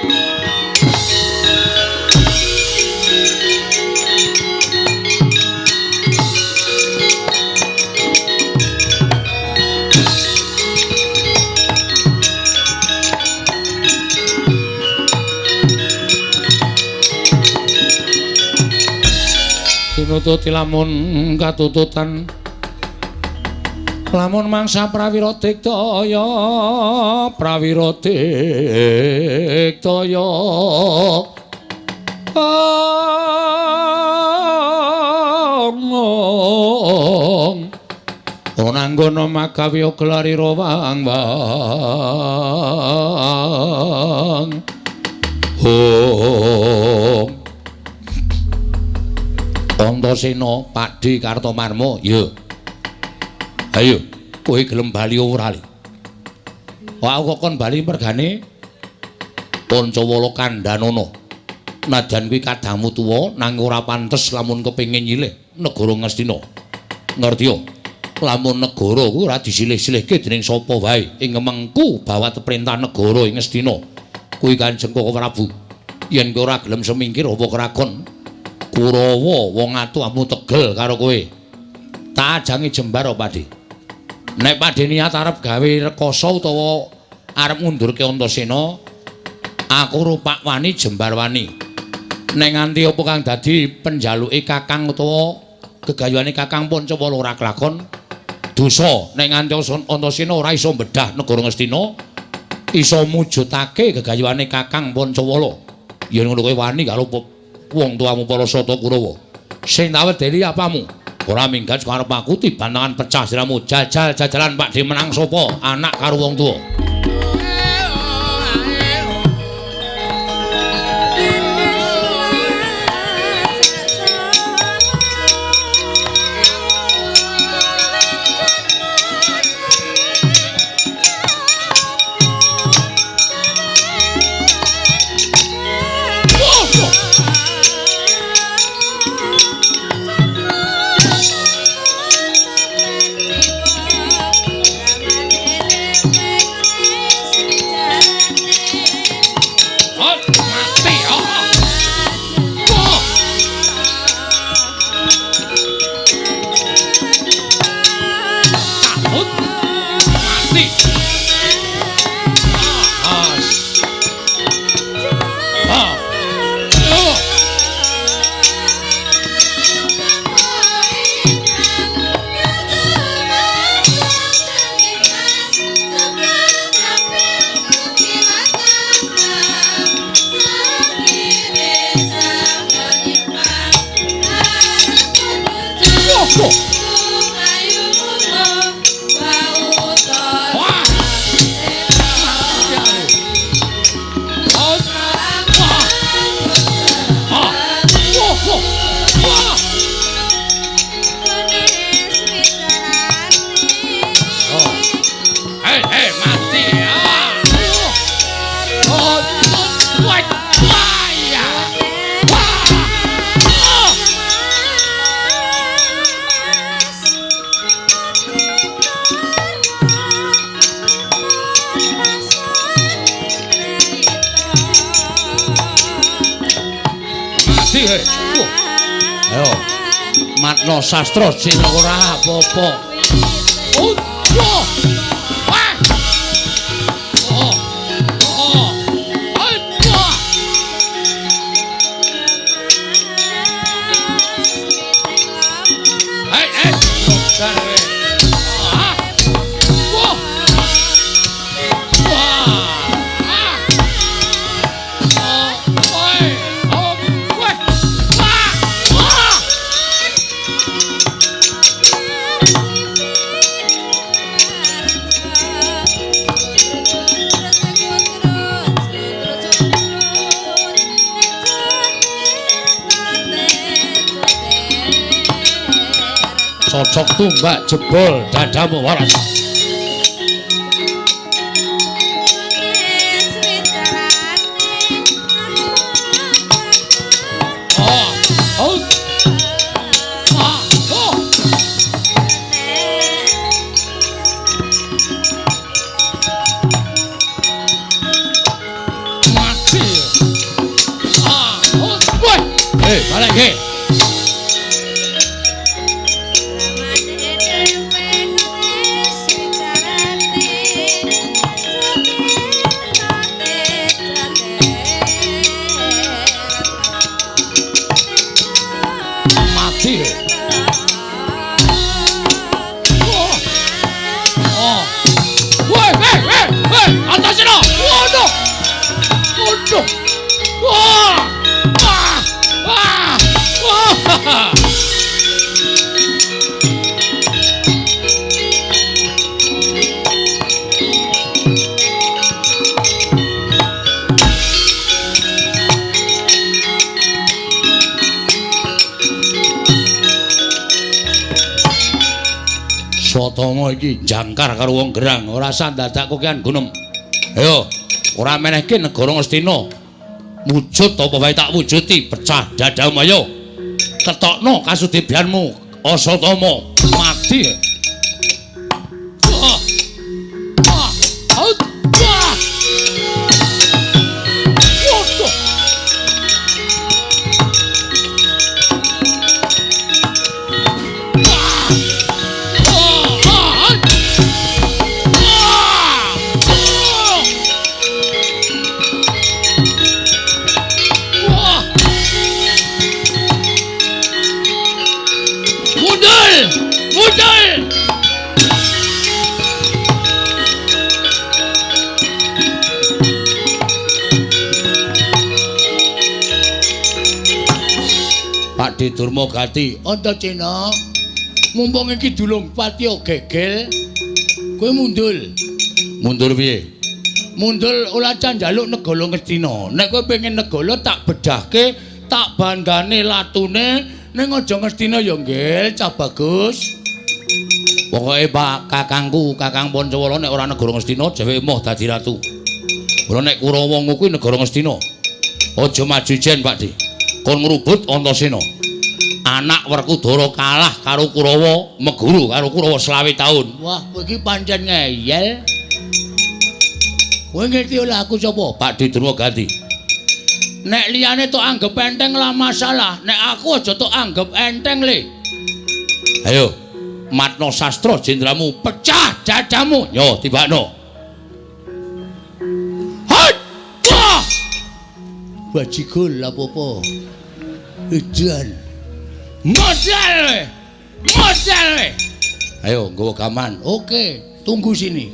Tinututi lamun katututan lamun mangsa prawira diktaya prawira diktaya ong ora anggono magawe gelarira wang wang om Antasena Pakde Kartomarmo ya. Ayo kowe gelem bali ora li? Wah aku kok kon bali mergane Pancawala kandhanana. Najan kuwi kadangmu tuwa nanging ora pantes lamun kepengin nyilih negara Ngastina. Ngerti yo? Lamun negara kuwi ora disilih-silihke dening sapa wae ing mengku bawat perintah negara ing Ngastina. Kuwi Kanjeng Koko Prabu. Yen kowe ora gelem semingkir apa krakon Kurawa wong atuamu tegel karo kowe. Tak ajangi jembar apa, Pakde? Nek Pakde niat arep gawe rekoso utawa arep ngundurke Antasena, aku rupak wani jembar wani. Nek nganti apa kang dadi penjaluke Kakang utawa gegayuhane Kakang Pancawala ora kelakon, dosa nek nganti Antasena ora iso mbedah negara Ngastina, iso mujudake gegayuhane Kakang Pancawala. Yen ngono kowe wani karo wong tuamu para Sata Kurawa. Sing tak wedeni apamu? Ora minggat saka arep aku tiban tangan pecah siramu. Jajal jajalan Pakde menang sapa? Anak karo wong tuwa. Mati. Ayo. Matno sastra sing ora apa-apa. Wah. Oh. Oh. Aduh. Hei, hei. Ah. Wah. Wah. Ah. Oh, oi. Oh, weh. Wah. Wah. Cocok tumbak jebol dadamu waras. Oh, oh, ah, oh. Mati. Ah, oh, woi. Balik ke. Mati. Oh. Oh. Woi, woi, woi, woi, Antasena. Waduh. Waduh. Wah. Wah. Wah. Wah. Satama iki jangkar karo wong gerang, ora usah dadak kokean gunem. Ayo, ora menehke negara Ngastina. Wujud apa wae tak wujuti, pecah dadamu ayo. Ketokno kasudibyanmu, Asatama. Mati. Ah. Ah. Ah. Waduh. Mundur! Mundur! Pak De Durma Gati, Antasena, mumpung iki dulung patiya gegel, kowe mundur. Mundur piye? Mundur ora cah njaluk negara Ngastina. Nek kowe pengen negara tak bedhahke, tak bandane latune. Ning aja Ngastina ya nggih, cah bagus. Pokoke Pak kakangku, Kakang Pancawala nek ora negara Ngastina dheweke moh dadi ratu. Ora nek Kurawa kuwi negara Ngastina. Aja maju jen, Pak De. Kon ngrubut Antasena. Anak Werkudara kalah karo Kurawa, meguru karo Kurawa 25 taun. Wah, kowe iki pancen ngeyel. Kowe ngerti ora aku sapa? Pak De Durma Gati. Nek liyane tok anggep enteng lah masalah, nek aku aja tok anggep enteng le. Ayo, matno sastra jendramu, pecah dadamu. Yo, tibakno. Hot! Wah! Bajigul apa-apa. Edan. Modal le. Modal le. Ayo, nggawa gaman. Oke, tunggu sini.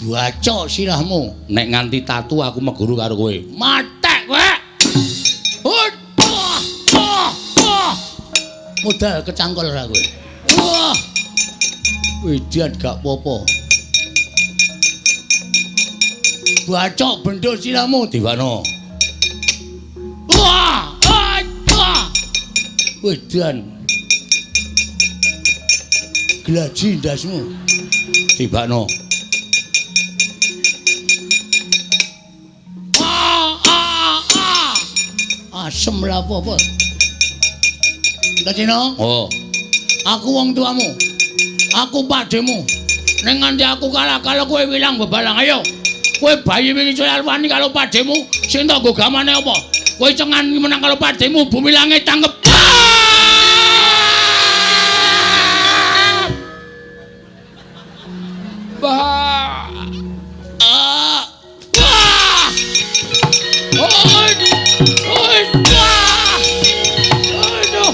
Baca silahmu. Nek nganti tatu aku meguru karo kowe. Matek kowe. Modal kecangkol ra kowe. Wah. Wedan gak apa-apa. Baca bendo silahmu diwano. Wah. Wah. Wedan. Glaji ndasmu. Tibakno. Asem lah apa-apa. Antasena? Oh. Aku wong tuamu. Aku pakdemu. Ning nganti aku kalah-kalah kowe wilang bebalang. Ayo. Kowe bayi wingi wani karo padhemu sing tak nggo gamane apa? Kowe cengan menang karo padhemu bumi langit tanggep. Bah. Ah. Wah. Oh. Oh. Wah. Aduh.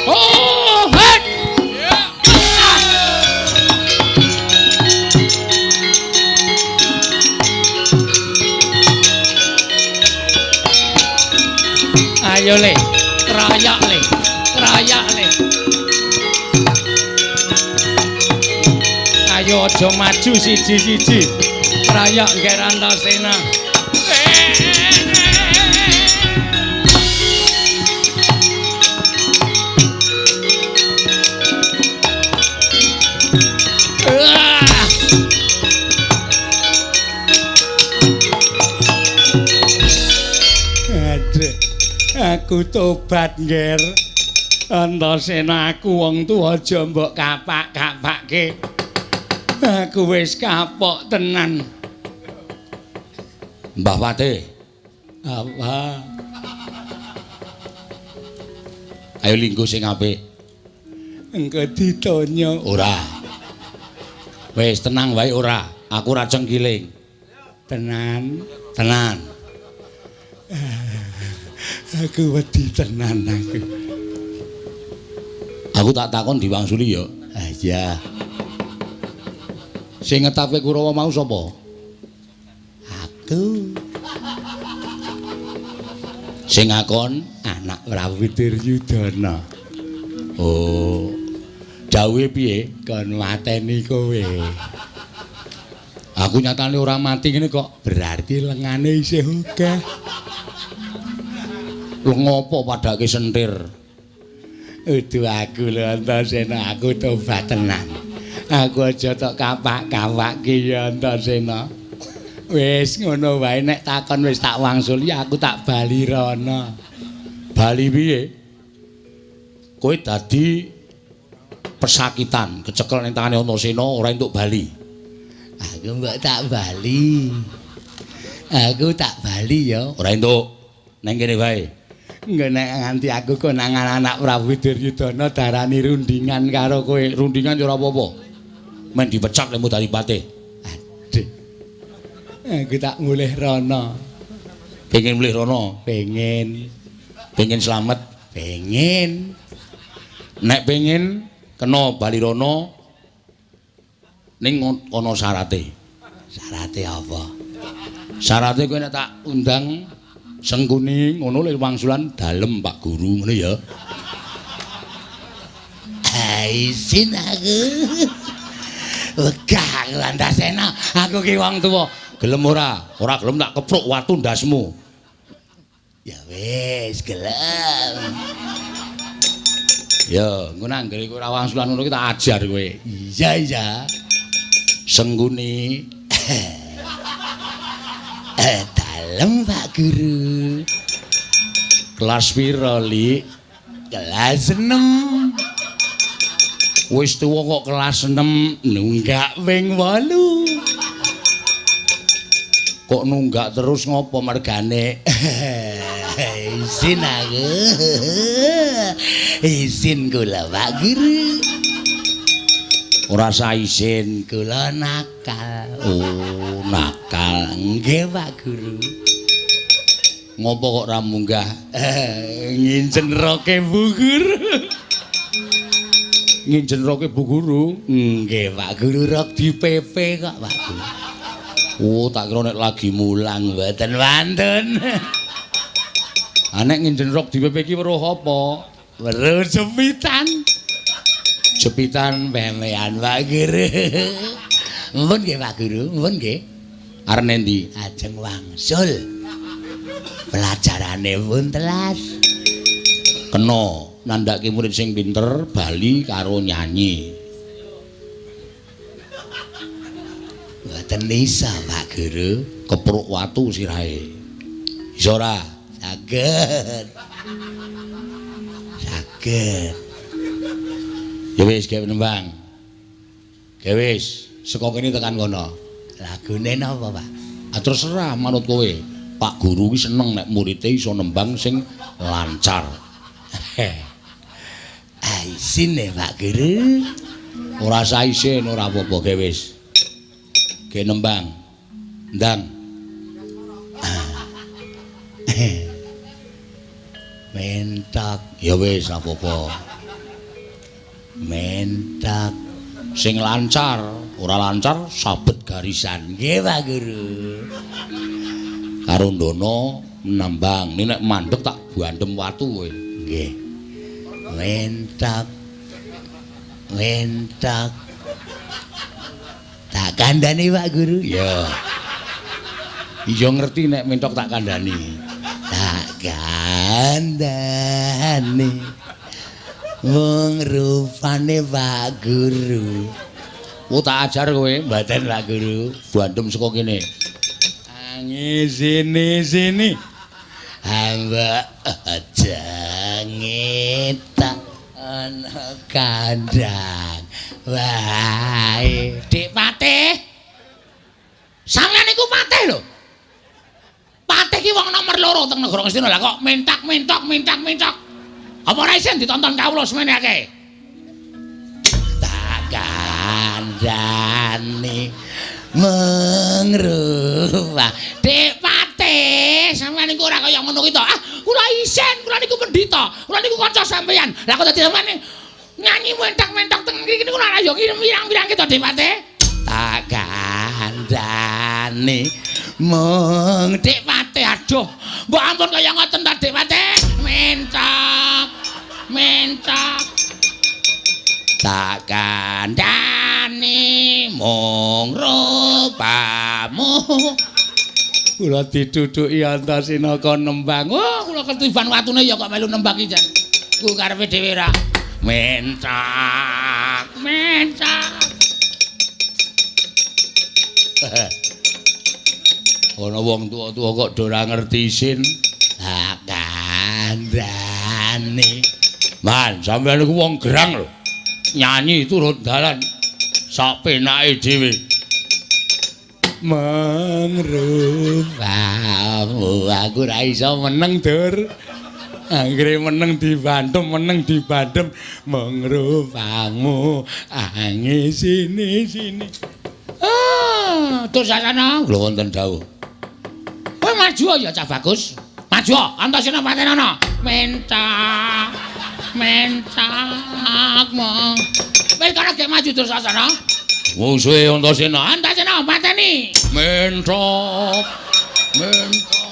Oh, het. Ayo le, krayak le, krayak le. Ayo aja maju siji-siji. Krayak Ngger Antasena. Aduh. Aku tobat, Ngger. Antasena, aku wong tuwa aja mbok kapak-kapake. Aku wis kapok tenan. Mbah Pate. Apa? Ayo linggo sing apik. Engko ditonyo. Ora. Wis tenang wae ora. Aku ora cengkiling. Tenan, tenan. Aku wedi tenan aku. Aku tak takon diwangsuli ya. Ah iya. Sing ngetape Kurawa mau sapa? Aku. Sing ngakon anak Prabu Duryudana. Oh. Dawuhe piye? Kon mateni kowe. Aku nyatane ora mati ngene kok. Berarti lengane isih akeh. Lho ngopo padake sentir? Udu aku lho Antasena, aku tobat tenan. Aku aja tok kapak-kapake ya Antasena. Wis ngono wae nek takon wis tak wangsuli aku tak bali rono. Bali piye? Kowe dadi pesakitan, kecekel ning tangane Antasena ora entuk bali. Aku mbok tak bali. Aku tak bali ya. Ora entuk. Neng kene wae. Engko nek nganti aku konangan anak Prabu Duryudana darani rundingan karo kowe. Rundingan ya ora apa-apa. Men dipecat lemu dadi patih. Aduh. Aku tak mulih rono. Pengen mulih rono? Pengen. Pengen slamet? Pengen. Nek pengen kena bali rono ning ana syarate. Syarate apa? Syarate kowe nek tak undang Sengkuni ngono lho wangsulan dalem Pak Guru ngono ya. Isin aku. Wegah aku Antasena, aku ki wong tuwa. Gelem ora? Ora gelem tak kepruk watu ndasmu. Ya wis, gelem. Ya, engko nang anggere kowe ora wangsulan ngono ki tak ajar kowe. Iya, iya. Sengkuni. Dalem Pak Guru. Kelas pira, Lik? Kelas 6. Wis tuwa kok kelas 6, nunggak ping 8. Kok nunggak terus ngopo mergane? Izin aku. Izin kula Pak Guru. Ora usah izin, kula nakal. Oh, nakal. Nggih Pak Guru. Ngopo kok ora munggah? Ngincen roke Bu Guru. Ngincen roke Bu Guru? Nggih Pak Guru, rok di PP kok Pak Guru. Oh, tak kira nek lagi mulang mboten wonten. Ah nek ngincen rok di PP ki weruh apa? Weruh jepitan. Jepitan pemean Pak Guru. Mumpun nggih Pak Guru, mumpun nggih. Arep nendi? Ajeng wangsul. Pelajarane pun telas. Kena nandhake murid sing pinter bali karo nyanyi. Mboten isa Pak Guru, kepruk watu sirahe. Iso ora? Saged. Saged. Ya wis gawe nembang. Gawe wis. Saka kene tekan kono. Lagune napa, Pak? Ah terserah manut kowe. Pak Guru ki seneng nek murite iso nembang sing lancar. Ah isin e, Pak Guru. Ora usah isin, ora apa-apa ge wis. Ge nembang. Ndang. Mentok. Ya wis apa-apa. Mentok. Sing lancar, ora lancar sabet garisan. Nggih, Pak Guru. Karo ndono nembang, nek mandek tak bandem watu kowe. Nggih. Mentok. Mentok. Tak kandhani, Pak Guru. Ya. Iya ngerti nek mentok tak kandhani. Tak kandhani. Wong rupane Pak Guru. Oh tak ajar kowe. Mboten Pak Guru. Bandem saka kene. Angi sini sini. Hamba aja ngetak ana kandhang. Wae, Dik Patih. Sampeyan niku patih lho. Patih ki wong nomor 2 teng negara Ngastina. Lah kok mentak-mentok mentak-mentok. Apa ora isin ditonton kawula semene akeh? Tak kandhani mengrubah. Dik Patih, sampeyan niku ora kaya ngono kuwi to. Ah, kula isin, kula niku pendhita. Kula niku kanca sampeyan. Lah kok dadi sampeyan nyanyi mentak-mentok teng mriki niku ora ya pirang-pirang ki to, Dik Patih. Tak kandhani mung Dik Patih, aduh. Mbok ampun kaya ngoten ta, Dik Patih. Mentok. Mentok. Tak kandhani mung rupamu. Kula ditutuki Antasena kon nembang. Oh, kula ketiban watune ya kok melu nembang iki jan. Ku karepe dhewe ra. Mentok. Mentok. Ana wong tuwa-tuwa kok do ora ngerti isin. Tak kandhani. Man, sampeyan niku wong gerang lho. Nyanyi turut dalan sak penake dhewe. Mengrupamu aku ora iso meneng, Dur. Anggere meneng dibandem, meneng dibandem mengrupamu angi sini sini. Ah, Dursasana, lho wonten dawuh. Kowe maju ya cah bagus. Maju, Antasena patenana. Mentak. Mentak mong. Wis kono gek maju Dursasana. Musuhe Antasena, Antasena pateni. Mentok. Mentok.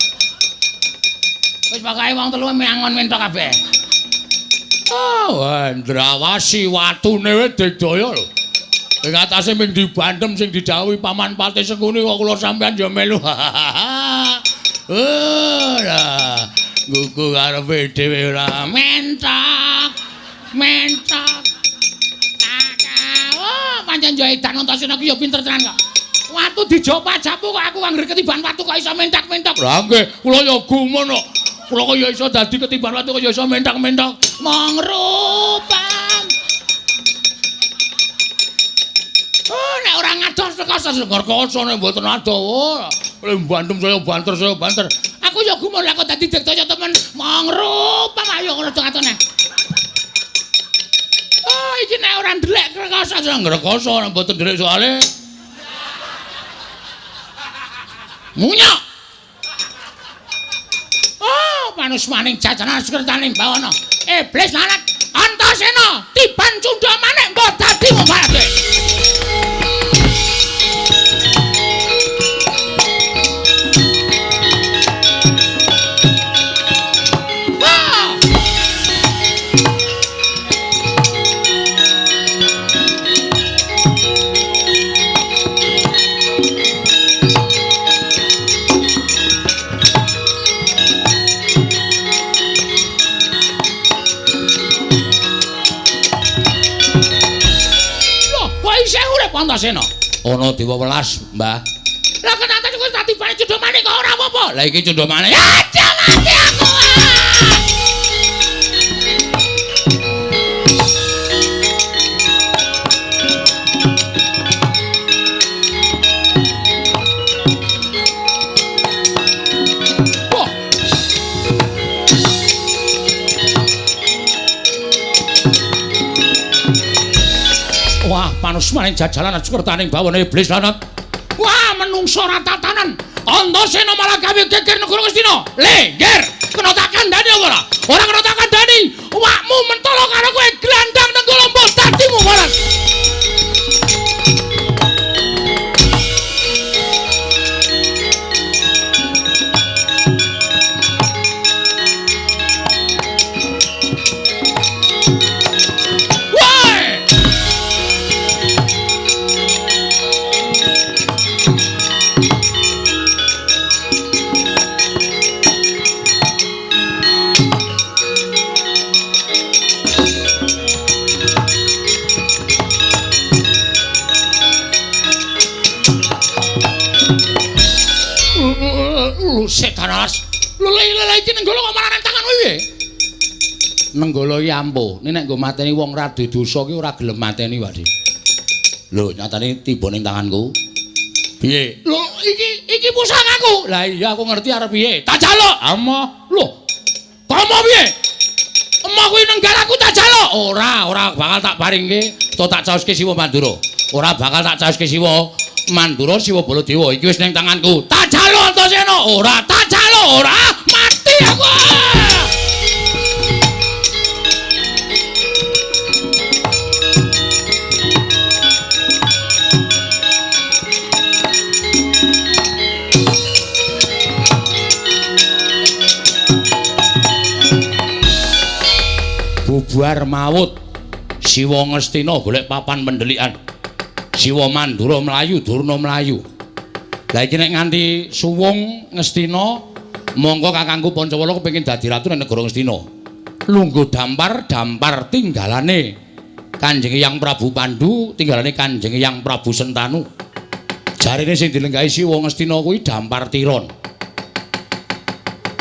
Wis pokoke wong telu mangon mentok kabeh. Oh, Ndrawasi watune wis digdaya lho. Ing atase ming dibandem sing didhawuhi Paman Patih Sengkuni kok kula sampeyan ya melu. Ora. Gugu karepe dhewe ora. Mentok. Mentok. Oh, pancen yo edan Antasena ki yo pinter tenan kok. Watu dijopa-japu kok aku anggere ketiban watu kok iso mentak-mentok. Lah nggih, kula yo gumun kok. Kula kok yo iso dadi ketiban watu kok yo iso mentak-mentok. Mangrupan. Oh, nek ora ngados rekoso rekoso nek mboten adoh. Oleh bandem saya banter saya banter. Aku yo gumun lah kok dadi digdaya temen. Mangrupan ayo rada atone. Oh, iki nek ora ndelek rekoso rekoso nek mboten ndelek soalé. Munyok. Oh, manus maning jajanan sekretaning bawana. Iblis lanat Antasena tiban cundha manik mbok dadi mbarake. Antasena. Ana dewa welas, Mbah. Lah kenapa kok tak tibane cundha manik kok ora apa-apa? Lah iki cundha manik. Aja mati aku. Asmanusmaning jajalan ajukertaning bawana iblis lanat. Wah, menungso ora tatanan. Antasena malah gawe geger negara Ngastina. Le, nger, kena tak kandhani apa ora? Ora kena tak kandhani. Awakmu mentolo karo kowe glandang nenggala mbok dadimu malah. Setan alas. Lho lha iki nenggala kok malah nang tanganmu piye? Nenggala iki ampuh. Nek nggo mateni wong ra duwe dosa ki ora gelem mateni, Pak Dik. Lho, nyatane tiba ning tanganku. Piye? Lho, iki pusakaku. Lah iya aku ngerti arep piye. Tak jaluk. Amoh. Lho. Komo piye? Emoh kuwi nenggalaku tak jaluk. Ora, ora bakal tak paringke to tak caoske Siwa Mandura. Ora bakal tak caoske Siwa Mandura Siwa Baladewa iki wis ning tanganku. Tak jaluk Antasena. Ora, tak jaluk ora. Mati aku. Bubar mawut. Siwa Ngastina golek papan pendelikan. Siwa Mandura mlayu, Durna mlayu. Lah iki nek nganti suwung Ngastina, mongko kakangku Pancawala kepengin dadi ratu ning negara Ngastina. Lungguh dampar, dampar tinggalane Kanjeng Hyang Prabu Pandu, tinggalane Kanjeng Hyang Prabu Sentanu. Jarene sing dilenggahi Siwa Ngastina kuwi dampar tiron.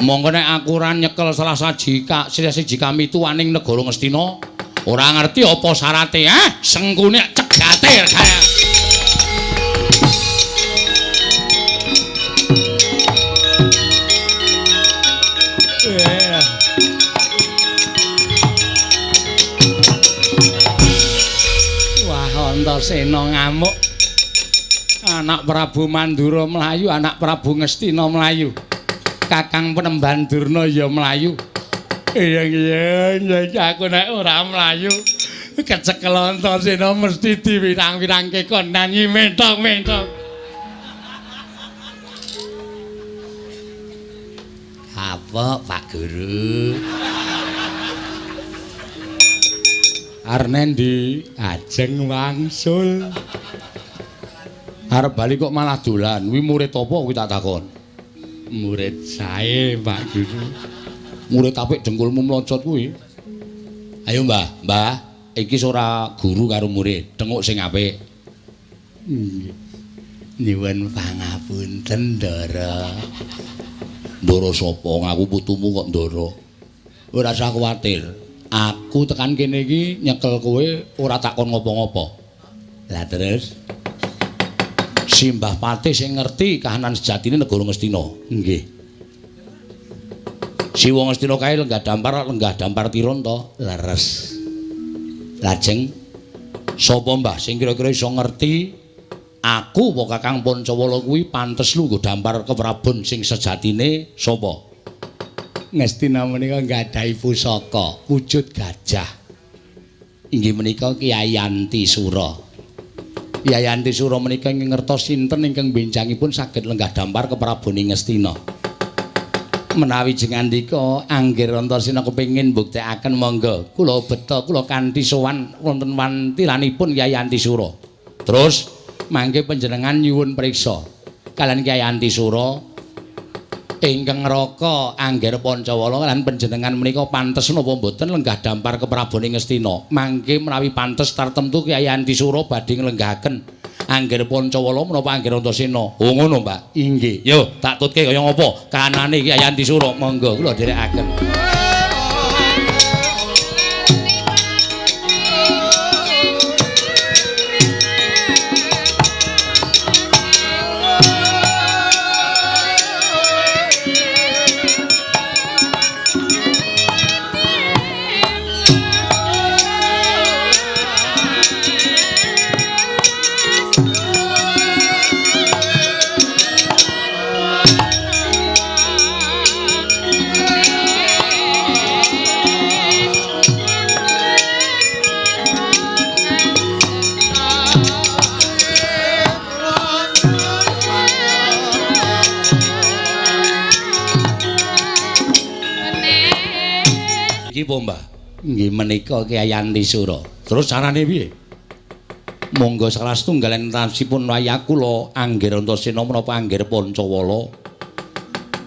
Mongko nek aku ora nyekel salah siji kami tuaning negara Ngastina, ora ngerti apa syarate, ah? Sengkune cegate kaya. Wah, Antasena ngamuk. Anak Prabu Mandura mlayu, anak Prabu Ngastina mlayu. Kakang Penemban Durna ya mlayu. Iya iya aku nek ora mlayu kecekel Antasena mesti diwirang-wirangke kon nyanyi mentong-mentong. Apa Pak Guru? Arep ndi? Ajeng wangsul. Arep bali kok malah dolan. Kuwi murid apa kuwi tak takon? Murid sae Pak Guru. Murid apik dengkulmu mlocot kuwi. Ayo Mbah, Mbah, iki ora guru karo murid, tenguk sing apik. Nggih. Nyuwun pangapunten, Ndara. Ndara sapa? Ngaku putumu kok Ndara. Ora usah kuwatir. Aku tekan kene iki nyekel kowe ora takon ngopo-ngopo. Lah terus Simbah Patih sing ngerti kahanan sejatine negara Ngastina. Nggih. Siwa Ngastina kae lenggah dampar tiron to? Leres. Lajeng sapa Mbah sing kira-kira iso ngerti aku apa Kakang Pancawala kuwi pantes lungguh dampar keprabon sing sejatine sapa? Ngastina menika nggadahi pusaka wujud gajah. Inggih menika Kyai Antisura. Kyai Antisura menika ingkang ngertos sinten ingkang benjangipun saged lenggah dampar keprabon Ngastina. Menawi jengandika anggir Antasena kepengin mbuktekaken monggo kula beta kula kanthi sowan wonten wantilanipun Kyai Antisura. Terus mangke panjenengan nyuwun priksa kalian Kyai Antisura ingkang ngraka Angger Pancawala lan panjenengan menika pantes napa mboten lenggah dampar keprabon Ngastina. Mangke menawi pantes tartemtu Kyai Antisura badhe nglenggahaken Angger Pancawala menapa Angger Antasena. Oh ngono, Mbak. Inggih. Yo, tak tutke kaya ngapa kanane Kyai Antisura. Monggo kula dherekaken. po, Mbah? Nggih menika Kyai Antisura. Terus carane piye? Monggo salah setunggal entasipun wayah kula Anggir Antasena menapa Anggir Pancawala.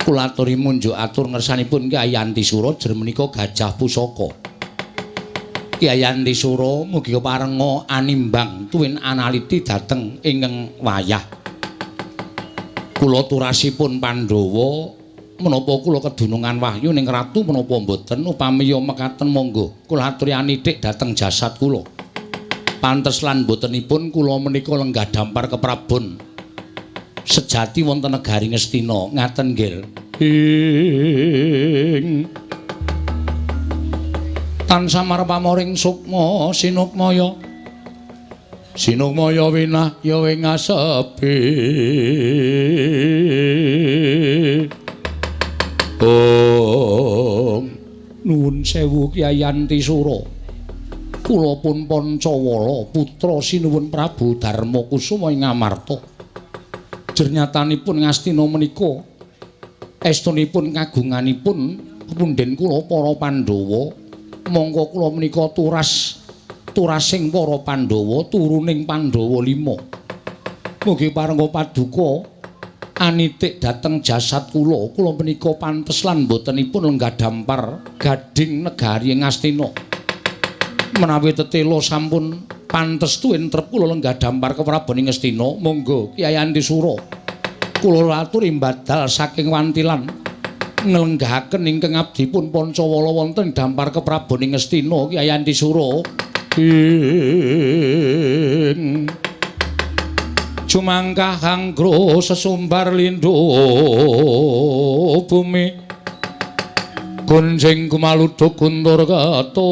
Kula aturi munjuk atur ngersanipun Kyai Antisura jer menika gajah pusaka. Kyai Antisura mugi parenga animbang tuwin analiti dhateng ingkang wayah. Kula turasipun Pandhawa menapa kula kedunungan wahyu ning ratu menapa mboten upami ya mekaten monggo kula aturi anitik dhateng jasad kula. Pantes lan mbotenipun kula menika lenggah dampar keprabon sejati wonten negari Ngastina ngaten nggih. Ing tansah marpamoring sukma sinukmaya sinukmaya winah ya ing asepi. Ong nuwun sewu Kyai Antisura. Kula pun Pancawala putra sinuwun Prabu Darmakusuma ing Amarta. Jernyatanipun Ngastina menika estunipun kagunganipun punden kula para Pandhawa. Mongko kula menika turas turasing para Pandhawa turuning Pandhawa 5. Mugi parenga paduka anitik dhateng jasad kula. Kula menika pantes lan mbotenipun lenggah dampar gading negari Ngastina. Menawi tetela sampun pantes tuwin trep kula lenggah dampar keprabon ing Ngastina, monggo Kyai Antisura kula aturi mbadal saking wantilan nglenggahaken ingkang abdipun Pancawala wonten dampar keprabon ing Ngastina Kyai Antisura. Ing jumangkah anggra sesumbar lindho bumi gonjeng kumaluduk guntur ketup.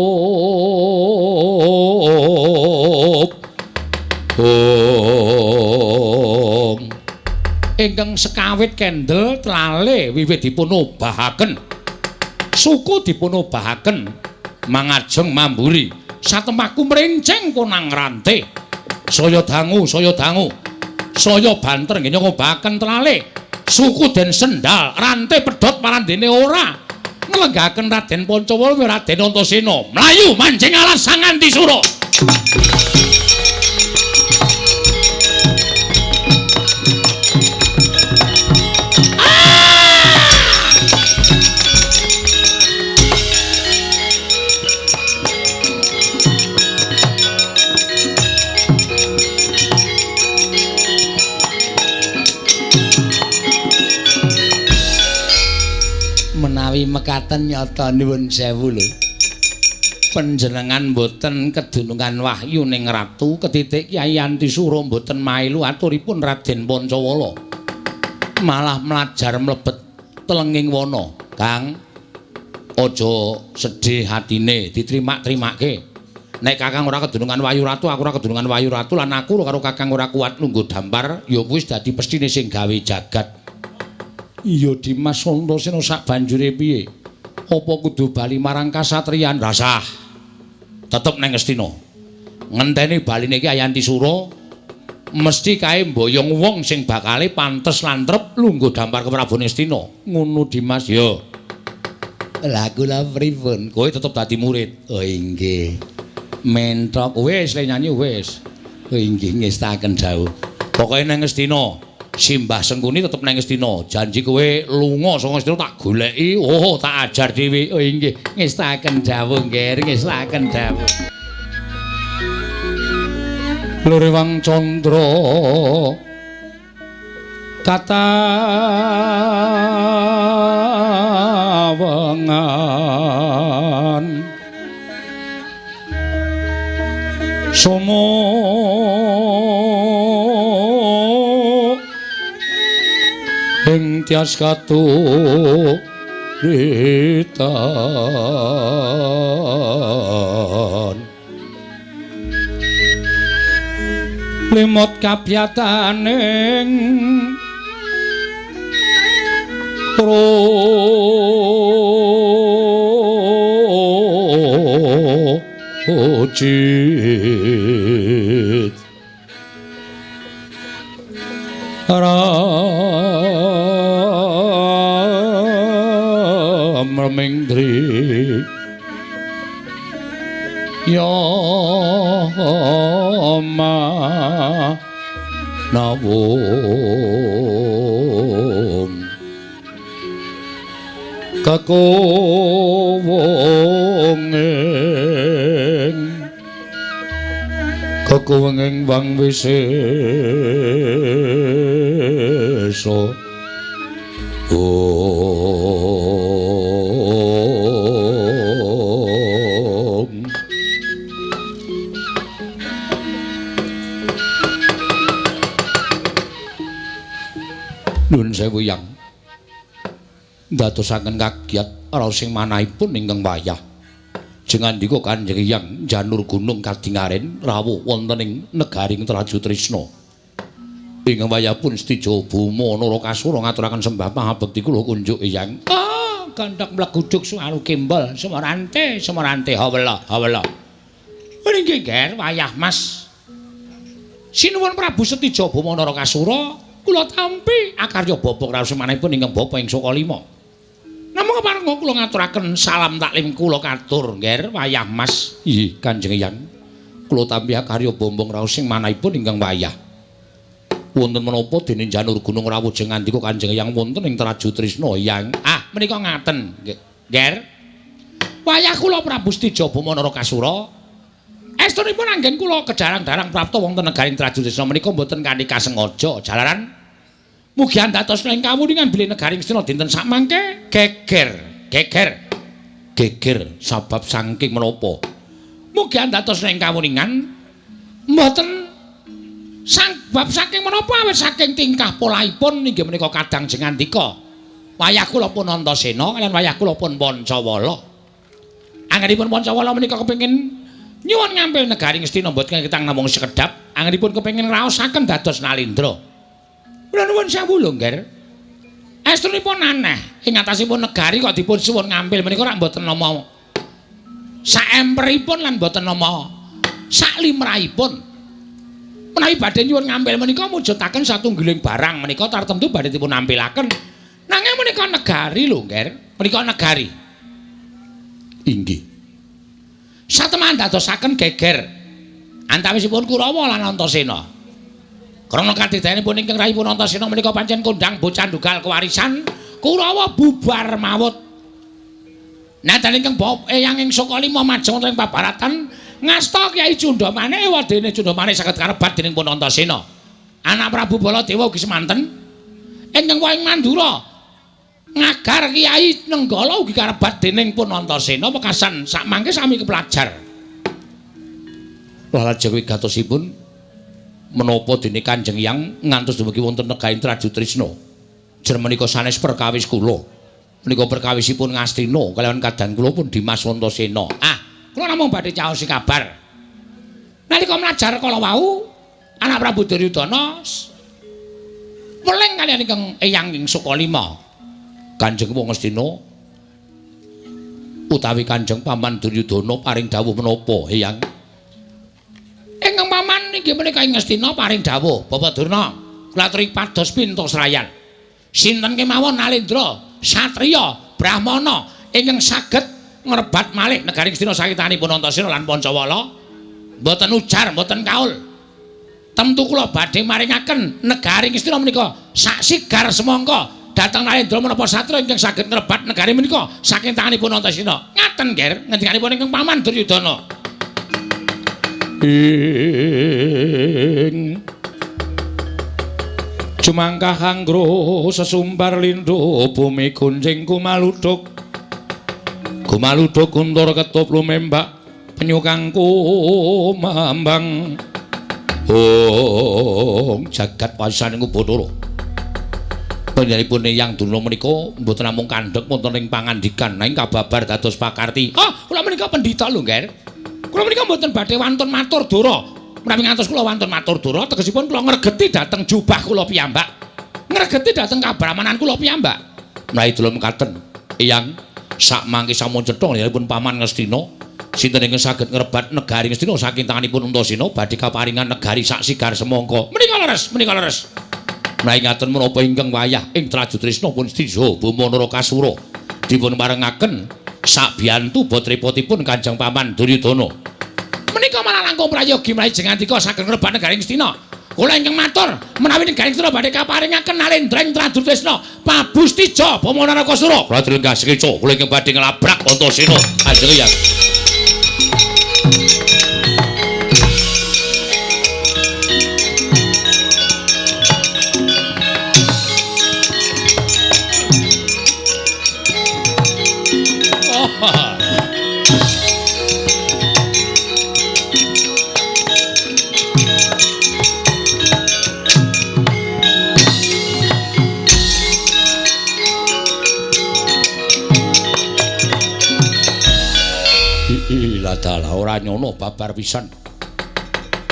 Om ingkang sekawit kendel tlale wiwit dipun obahaken suku dipun obahaken mangajeng mamburi satemaku mrenceng konang rante saya dangu saya dangu saya banter nggih ngobahaken tlale suku den sendal rante pedhot marandene ora nglenggahaken Raden Pancawala Raden Antasena mlayu manjing alas Sang Antisura. Menawi mekaten nyata nuwun sewu lho. Panjenengan mboten kedunungan wahyu ning ratu ketitik Kyai Antisura mboten mailu aturipun Raden Pancawala. Malah mlajar mlebet telenging wana. Kang, aja sedih hatine, ditrimak-trimake. Nek Kakang ora kedunungan wahyu ratu, aku ora kedunungan wahyu ratu lan aku karo Kakang ora kuat lungguh dampar, ya kuwi dadi pestine sing gawe jagat. Iya Dimas Antasena sak banjure piye? Apa kudu bali marang kasatriyan? Rasah. Tetep nang Ngastina. Ngenteni baline Kyai Antisura mesti kae mboyong wong sing bakale pantes lan trep lungguh dampar keprabon Ngastina. Ngono Dimas ya. Lah kula pripun? Kowe tetep dadi murid. Oh inggih. Mentok wis le nyanyi wis. Oh inggih ngestaken dawuh. Pokoke nang Ngastina. Simbah Sengkuni tetep nang Ngastina. Janji kowe lunga saka Ngastina tak goleki, oh tak ajar dhewe. Oh inggih, ngestaken dawuh nggih, ngestaken dawuh. Lurewang Candra katawengan somo ing tias katuritan limot kabyataning trojit Ramengdri Ya manawung kekuwenging wang wisesa. Om. Nuwun sewu Yang, ndadosaken kagiat raos sing manahipun ingkang wayah. Jengandika Kanjeng Hyang Janur Gunung kadingaren rawuh wonten ing negaring Traju Trisna. Ingkang wayah pun Setija Buma Narakasura ngaturaken sembah pangabekti kula kunjuk Hyang. Ah, gandhak mleguduk suwaru kembol semarante semarante hawela hawela. Nggih Ger, wayah Mas. Sinuwun Prabu Setija Buma Narakasura kula tampi akarya bapa raos manahipun ingkang bapa ing Sukalima. Namung kepareng kula ngaturaken salam taklim kula katur, Nger, wayah Mas. Inggih, Kanjeng Hyang. Kula tampi akarya bombong raos sing manahipun ingkang wayah. Wonten menapa dene Janur Gunung rawuh jeng ngandika Kanjeng Hyang wonten ing Traju Trisna, Hyang. Ah, menika ngaten, Nger. Wayah kula Prabu Setija Buma Narakasura. Estunipun anggen kula kejarang-darang prapta wonten negaring Traju Trisna menika mboten kanthi kasengaja jalaran mugi andatos ing kawuningan bilih negaring Astina dinten sakmangke geger geger geger sabab saking menapa mugi andatos ing kawuningan mboten sabab saking menapa awit saking tingkah polahipun inggih menika kadang jengandika wayah kula pun Antasena kaliyan wayah kula pun Pancawala. Anggenipun Pancawala menika kepengin nyuwun ngampil negaring Astina mboten ketang namung sekedhap, anggenipun kepengin ngraosaken dados Nalindra. Kula nuwun sewu lho, Ngger. Estunipun aneh, ing atasipun negari kok dipun suwun ngampil menika rak mboten nama saemperipun lan mboten nama saklimrahipun. Menawi badhe nyuwun ngampil menika mujudaken satunggiling barang menika tartemtu badhe dipun ampilaken. Nanging menika negari lho, Ngger. Menika negari. Inggih. Sateman dadosaken geger antawisipun Kurawa lan Antasena. Krana kadidayanipun ingkang rahipun Antasena menika pancen kondhang bocah ndugal kewarisan Kurawa bubar mawut. Nadyan ingkang eyang ing Sukalima majeng wonten ing pabaratan ngasta Kyai Cundamane wadene Cundamane saged karebat dening pun Antasena. Anak Prabu Baladewa ugi semanten ingkang ing Mandura ngagar Kyai Nenggala ugi karebat dening pun Antasena wekasan sakmangke sami kepelajar. Lajeng wigatosipun menapa dene Kanjeng Hyang ngantos dumugi wonten negaring Traju Trisna. Jer menika sanes perkawis kula. Menika perkawisipun Ngastina kalawan kadang kula pun Dimas Antasena. Ah, kula namung badhe caosi kabar. Nalika mlajar kala wau anak Prabu Duryudana weling kaliyan ingkang eyang ing Sukalima. Kanjeng Wong Ngastina utawi Kanjeng Paman Duryudana paring dawuh menapa, Eyang? Ingkang paman inggih menika ing Ngastina paring dawuh, Bapak Durna, kula aturi pados pinto srayan. Sinten kemawon Nalendra, satriya, brahmana ingkang saged ngrebat malih negari Ngastina sakitanipun Antasena lan Pancawala, mboten ujar, mboten kaul. Temtu kula badhe maringaken negari Ngastina menika sak sigar semangka dhateng Nalendra menapa satriya ingkang saged ngrebat negari menika saking tanganipun Antasena. Ngaten, Ger, ngendikanipun ingkang paman Duryudana. Ing Jumangkah anggro sesumbar lindho bumi gunjing kumaluduk kumaluduk guntur ketup lumembak penyukang kumambang. Oh, jagat wasaning Bathara. Panjenenganipun Eyang Durna menika mboten namung kandhek wonten ing pangandikan nanging kababar dados pakarti. Ah, kula menika pendhita lho, Ngger. Kula menika mboten badhe wantun matur dara. Menawi ngantos kula wantun matur dara, tegesipun kula ngregeti dhateng jubah kula piyambak. Ngregeti dhateng kabrahmanan kula piyambak. Menawi dula mekaten, Eyang, sakmangke sampun cetha pun Paman Ngastina, sinten ingkang saged ngrebat negari Ngastina saking tanganipun Antasena badhe kaparingan negari sak sigar semangka. Menika leres, menika leres. Menawi ngaten menapa ingkang wayah ing Traju Trisna pun Setija Buma Narakasura dipun parengaken sabiyantu botrepotipun Kanjeng Paman Duryudana. menika malah langkung prayogi menawi Jengantika saged ngrebak negaring Ngastina. Kula ingkang matur menawi negaring Ngastina badhe kaparingaken nalendra ing Tradutresna Pabustija Bama Narakasura. Kula lenggah sekeca, kula ingkang badhe nglabrak Antasena. Kanjeng Hyang. Dalah ora nyono babar pisan.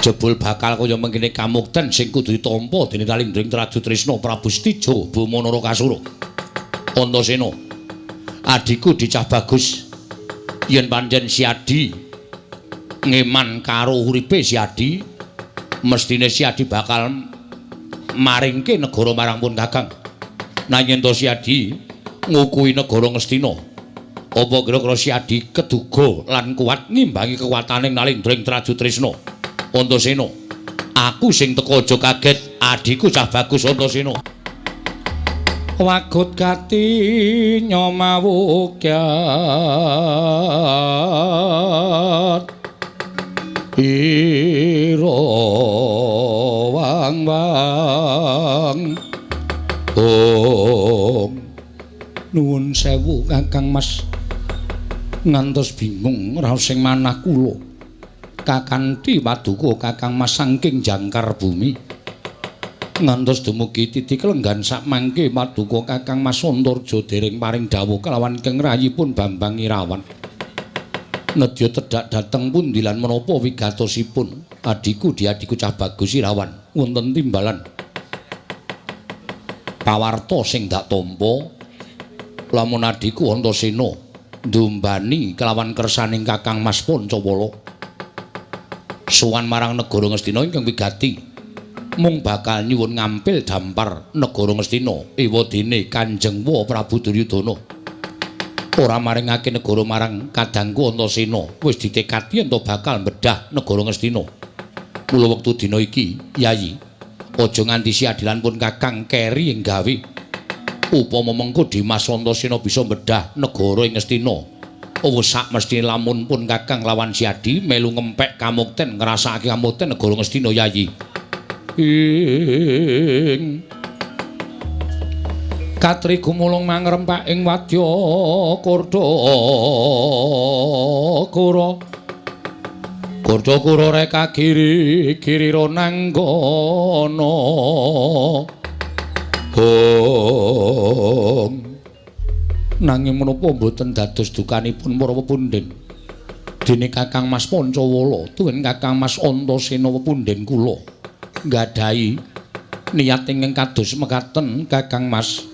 Jebul bakal kaya mengkene kamukten sing kudu ditampa dening Nalindring Tradutresna Prabu Setija Bama Narakasura. Antasena, adhiku dicah bagus. Yen pancen si Adi ngeman karo uripe si Adi, mestine si Adi bakal maringke negara marang pun Kakang. Nanging yen to si Adi ngukuhi negara Ngastina, apa kira-kira si Adi keduga lan kuat ngimbangi kekuatane Nalindring Tradutresna? Antasena, aku sing teka aja kaget, adhiku cah bagus Antasena. Wagut gati nyomawukyat ira wang wang ong. Nuwun sewu Kakang Mas, ngantos bingung raos sing manah kula. Kakanthi paduka Kakang Mas saking jangkar bumi. Ngantos dumugi titik lenggan sakmangke paduka Kakang Mas Antarja dereng paring dawuh kelawan ingkang rayipun Bambang Irawan. Nedya tedhak dhateng pundi lan menapa wigatosipun adhiku diadhiku cah bagus Irawan wonten timbalan pawarta sing dak tampa lamun adhiku Antasena ndumbani kelawan kersaning Kakang Mas Pancawala sowan marang negara Ngastina ingkang wigati mung bakal nyuwun ngampil dampar negara Ngastina ewadene Kanjeng Wa Prabu Duryudana. Ora maringake negara marang kadangku Antasena wis ditekati yen to bakal bedah negara Ngastina. Mula wektu dina iki Yayi aja nganti si adilan pun Kakang keri ing gawe. Upama mengko Dimas Antasena bisa bedah negara ing Ngastina, wis sak mesthine lamun pun Kakang lawan si Adi melu ngempek kamukten ngrasakake kamukten negara Ngastina Yayi. Ing katri gumulung mangrempak ing wadya kordha kura kordha kura reka giri giri ronanggana. Hong nanging menapa mboten dados dukanipun para pepundhen dene Kakang Mas Pancawala tuwin Kakang Mas Antasena pepundhen kula nggadahi niat ingkang kados mekaten Kakang Mas.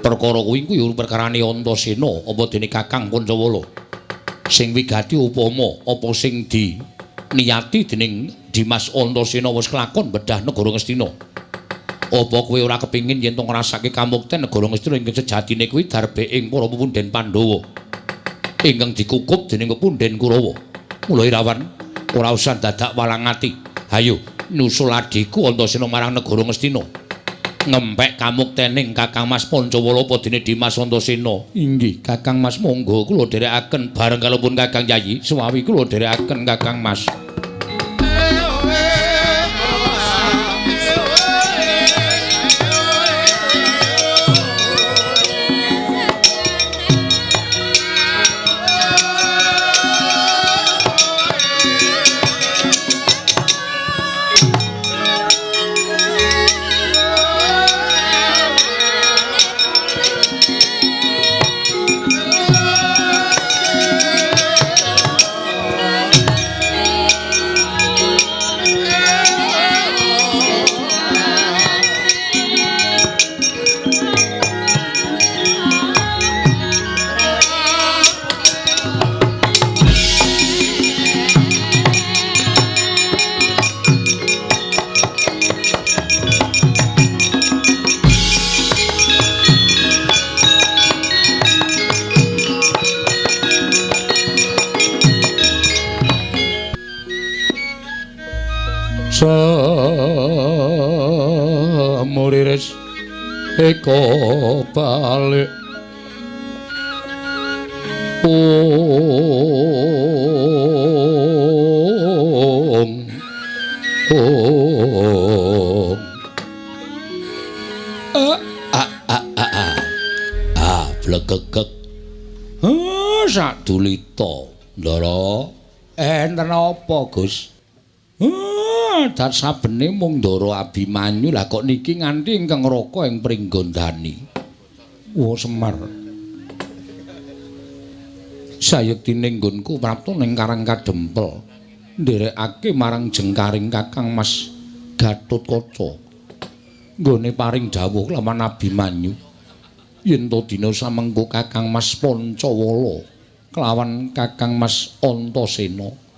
Perkara kuwi kuwi perkarane Antasena apa dene Kakang Pancawala sing wigati upama apa sing di niyati dening Dimas Antasena wis kelakon bedah negara Ngastina. Apa kowe ora kepingin yen to ngrasake kamukten negara Ngastina ingkang sejatine kuwi darbe ing para pepundhen Pandhawa ingkang dikukup dening pepundhen Kurawa. Mula Irawan ora usah dadak walang ati. Hayo nyusul adhiku Antasena marang negara Ngastina ngempek kamuktening Kakang Mas Pancawala apa dene Dimas Antasena. Inggih Kakang Mas, monggo kula dherekaken bareng kalopun Kakang Yayi suwawi kula dherekaken Kakang Mas. Oh. Samuriris eko balik ong ong a a a a a a blegegeg sadulita Ndara enten apa Gus? Dat sabene mung Ndara Abimanyu lah kok niki nganti ingkang raka ing Pringgondani. Oh Semar. Sayektine nggonku prapta ning Karang Kadempel nderekake marang jengkaring Kakang Mas Gatotkaca. Nggone paring dawuh lawan Abimanyu yen to dina samengko Kakang Mas Pancawala kelawan Kakang Mas Antasena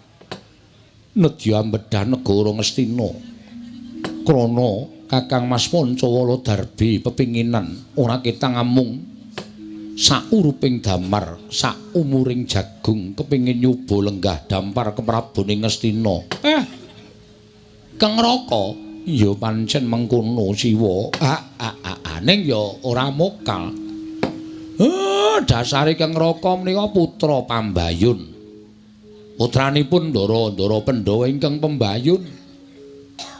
nedya ambedah negara Ngastina krana Kakang Mas Pancawala darbi pepinginan ora ketang amung sauruping damar saumuring jagung kepingin nyoba lenggah dampar keprabone Ngastina. Kang Raka ya pancen mengkono Siwa. Ning ya ora mokal. Dasare Kang Raka menika putra Pambayun. Putranipun Ndara-ndara Pandhawa ingkang pembayun.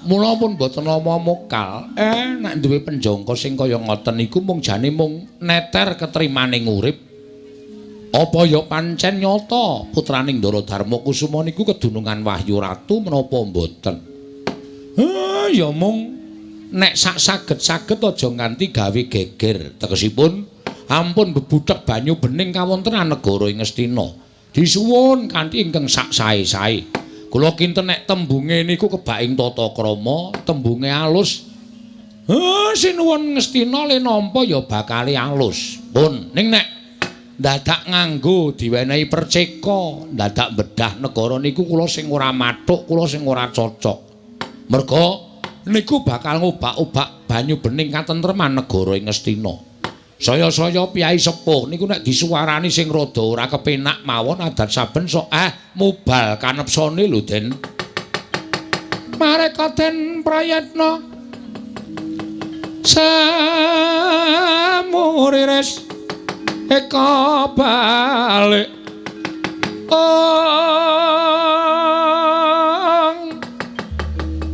Mula pun boten nama mokal. Nek duwe penjangka sing kaya ngoten iku mung jane mung neter ketrimaning urip. Apa ya pancen nyata putraning Ndara Darma Kusuma niku kedunungan Wahyu Ratu menapa mboten? Ya mung nek sak saged-saged aja nganti gawe geger. Tegesipun ampun bebuthek banyu bening kawontenan negara ing Ngastina. Disuwun kanthi ingkang sak sae-sae. Kula kinten nek tembunge niku kebak ing tata krama, tembunge alus. Sinuwun Ngastina le nampa ya bakale alus. Pun ning nek dadak nganggo diwenehi perceka, dadak bedah negara niku kula sing ora mathuk, kula sing ora cocok. Merga niku bakal ngobak-obak banyu bening katentreman negara ing Ngastina. Saya-saya piyai sepuh niku nek disuwarani sing rada ora kepenak mawon adat saben sok mubal kanepsone lho Den. Mareka Den prayetna samuriris eka balik ong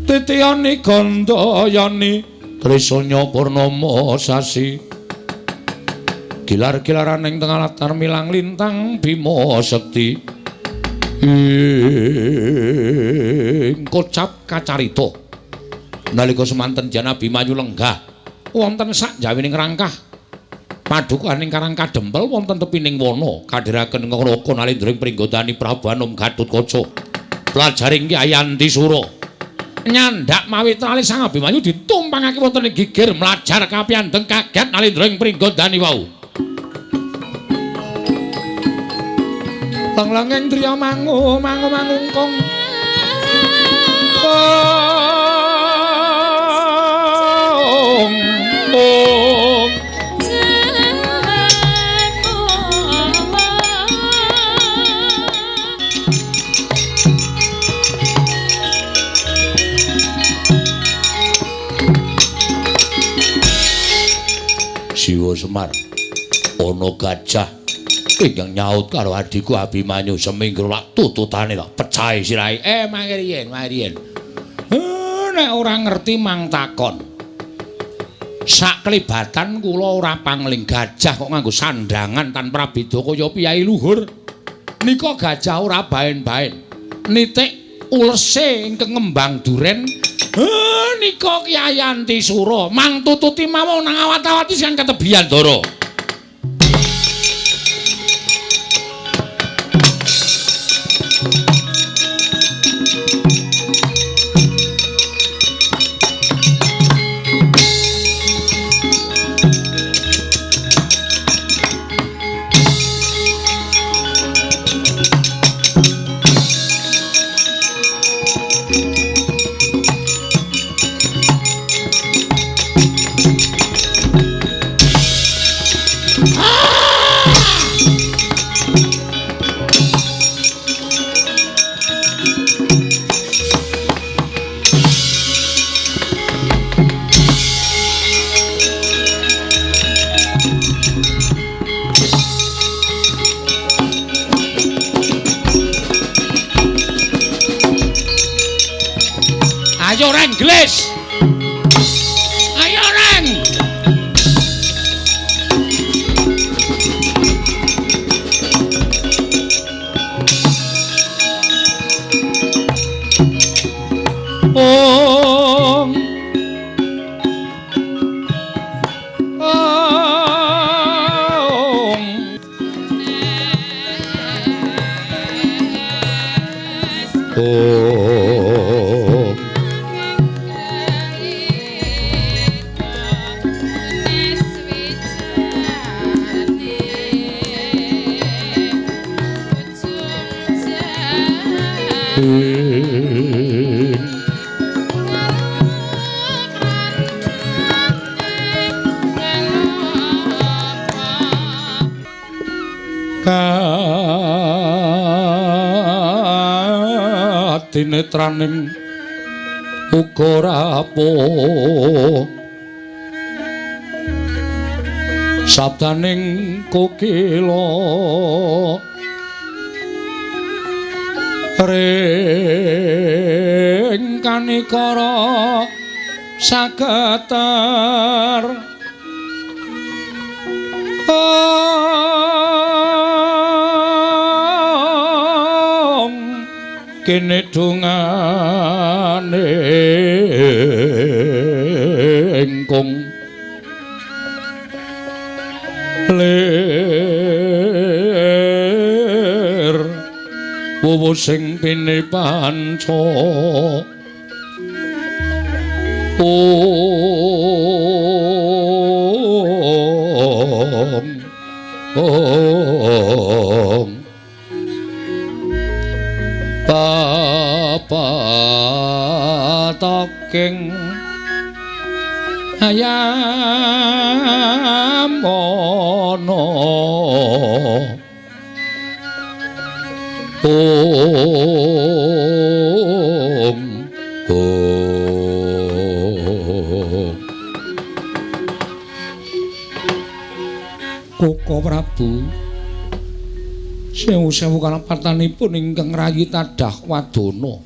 titiyani gandayani trisanya purnama sasi gilar-gilaran ing tengah latar milang lintang Bima Sekti ing kocap kacarita. Nalika semanten Jan Abimanyu lenggah wonten sak jawining rangkah padukaning Karang Kadempel wonten tepining wana kadhiraken ngraka nalindra ing Pringgondani Prabu Anom Gatotkaca pelajaring Kyai Antisura nyandak mawi trali Sang Abimanyu ditumpangake wonten ing gigir mlajar kapiyandeng kaget nalindra ing Pringgondani wau. Lenglenging driya mangu mangu mangungkung ong ong Siwa Semar ana gajah ingkang nyaut karo adhiku Abimanyu seminggu lak tututane lak pecahe sirahe. Mangke riyen, mangke riyen. Nek ora ngerti mang takon. Sak klibatan kula ora pangling gajah kok nganggo sandangan tan prabeda kaya piyai luhur. Nika gajah ora baen-baen. Nitik ulese ingkang ngembang duren. Nika Kyai Antisura mang tututi mawon nang awat-awati sing ketebihan Ndara. Ayo reng glis. Ayo reng. Om. Om. Om. Kadinetraning uga rapuh sabdaning kokila ring kanikara sageter kene dungane ingkung lir wuwu sing pine panca om om papataking ayam ana om om Koko Prabu sewu-sewu kalepatanipun ingkang rayi tadah wadana.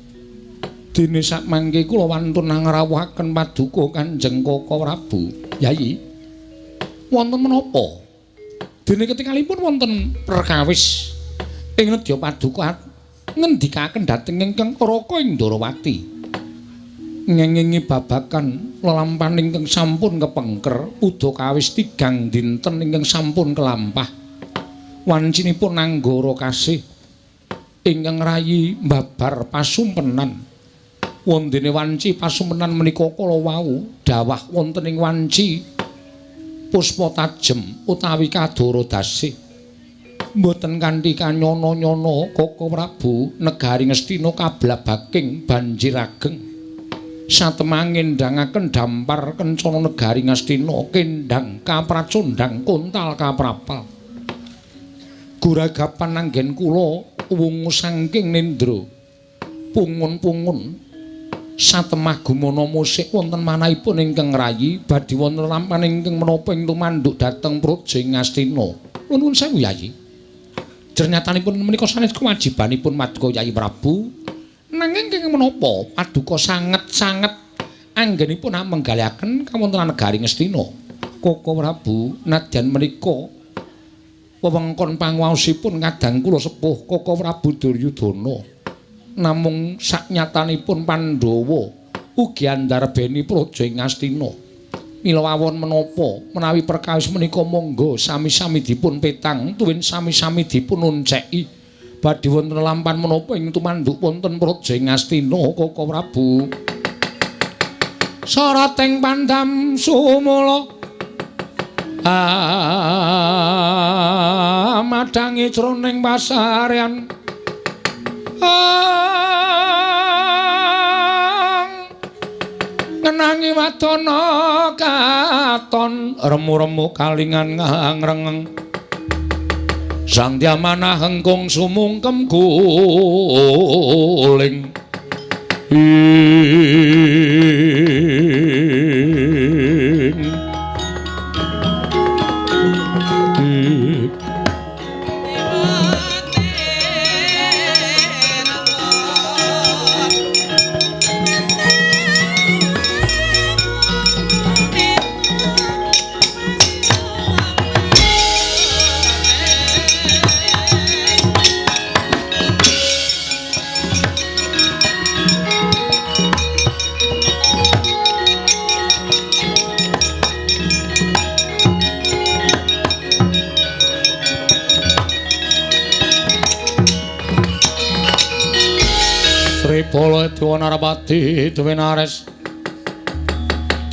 Dene sakmangke kula wantun ngrawuhaken paduka Kanjeng Koko Prabu. Yayi, wonten menapa? Dene ketingalipun wonten perkawis ing nedya paduka ngendikaken dhateng ingkang Raka Indrawati. Ngengingi babagan lelampahan ingkang sampun kepengker udakawis tigang dinten ingkang sampun kelampah. Wancinipun anggara kasih ingkang rayi mbabar pasumpenan. Wondene wanci pasumpenan menika kala wau dawah wonten ing wanci puspa tajem utawi kadara dasih. Mboten kanthi kanyana-nyana Koko Prabu negari Ngastina kablabaking banjir ageng. Satemah ngendangaken dampar kencana negari Ngastina kendang kapracondang kontal kaprapal. Guragapan anggen kula wungu saking nendra pungun-pungun satemah gumana musik wonten manahipun ingkang rayi badhe wonten lampahan ingkang menapa ing tumanduk dhateng praja Ngastina. Nuwun sewu Yayi. Jernyatanipun menika sanes kewajibanipun Paduka Yayi Prabu, nanging kenging menapa paduka sanget-sanget anggenipun menggalihaken kawontenan negari Ngastina. Koko Prabu nadyan menika wewengkon panguwaosipun kadang kula sepuh Koko Prabu Duryudana. Namung saknyatanipun Pandhawa ugi andarbeni praja ing Ngastina. Mila wawon menapa menawi perkawis menika monggo sami-sami dipun petang tuwin sami-sami dipun onceki. Badhe wonten lampahan menapa ing tumanduk wonten praja ing Ngastina Koko Prabu. Sarating pandam sumula amadhangi jroning pasarean ngenangi wadana katon remu-remu kalingan ngrengeng sang diamanah hengkung sumungkem guling ing. Baladewa Narapati duwe nares.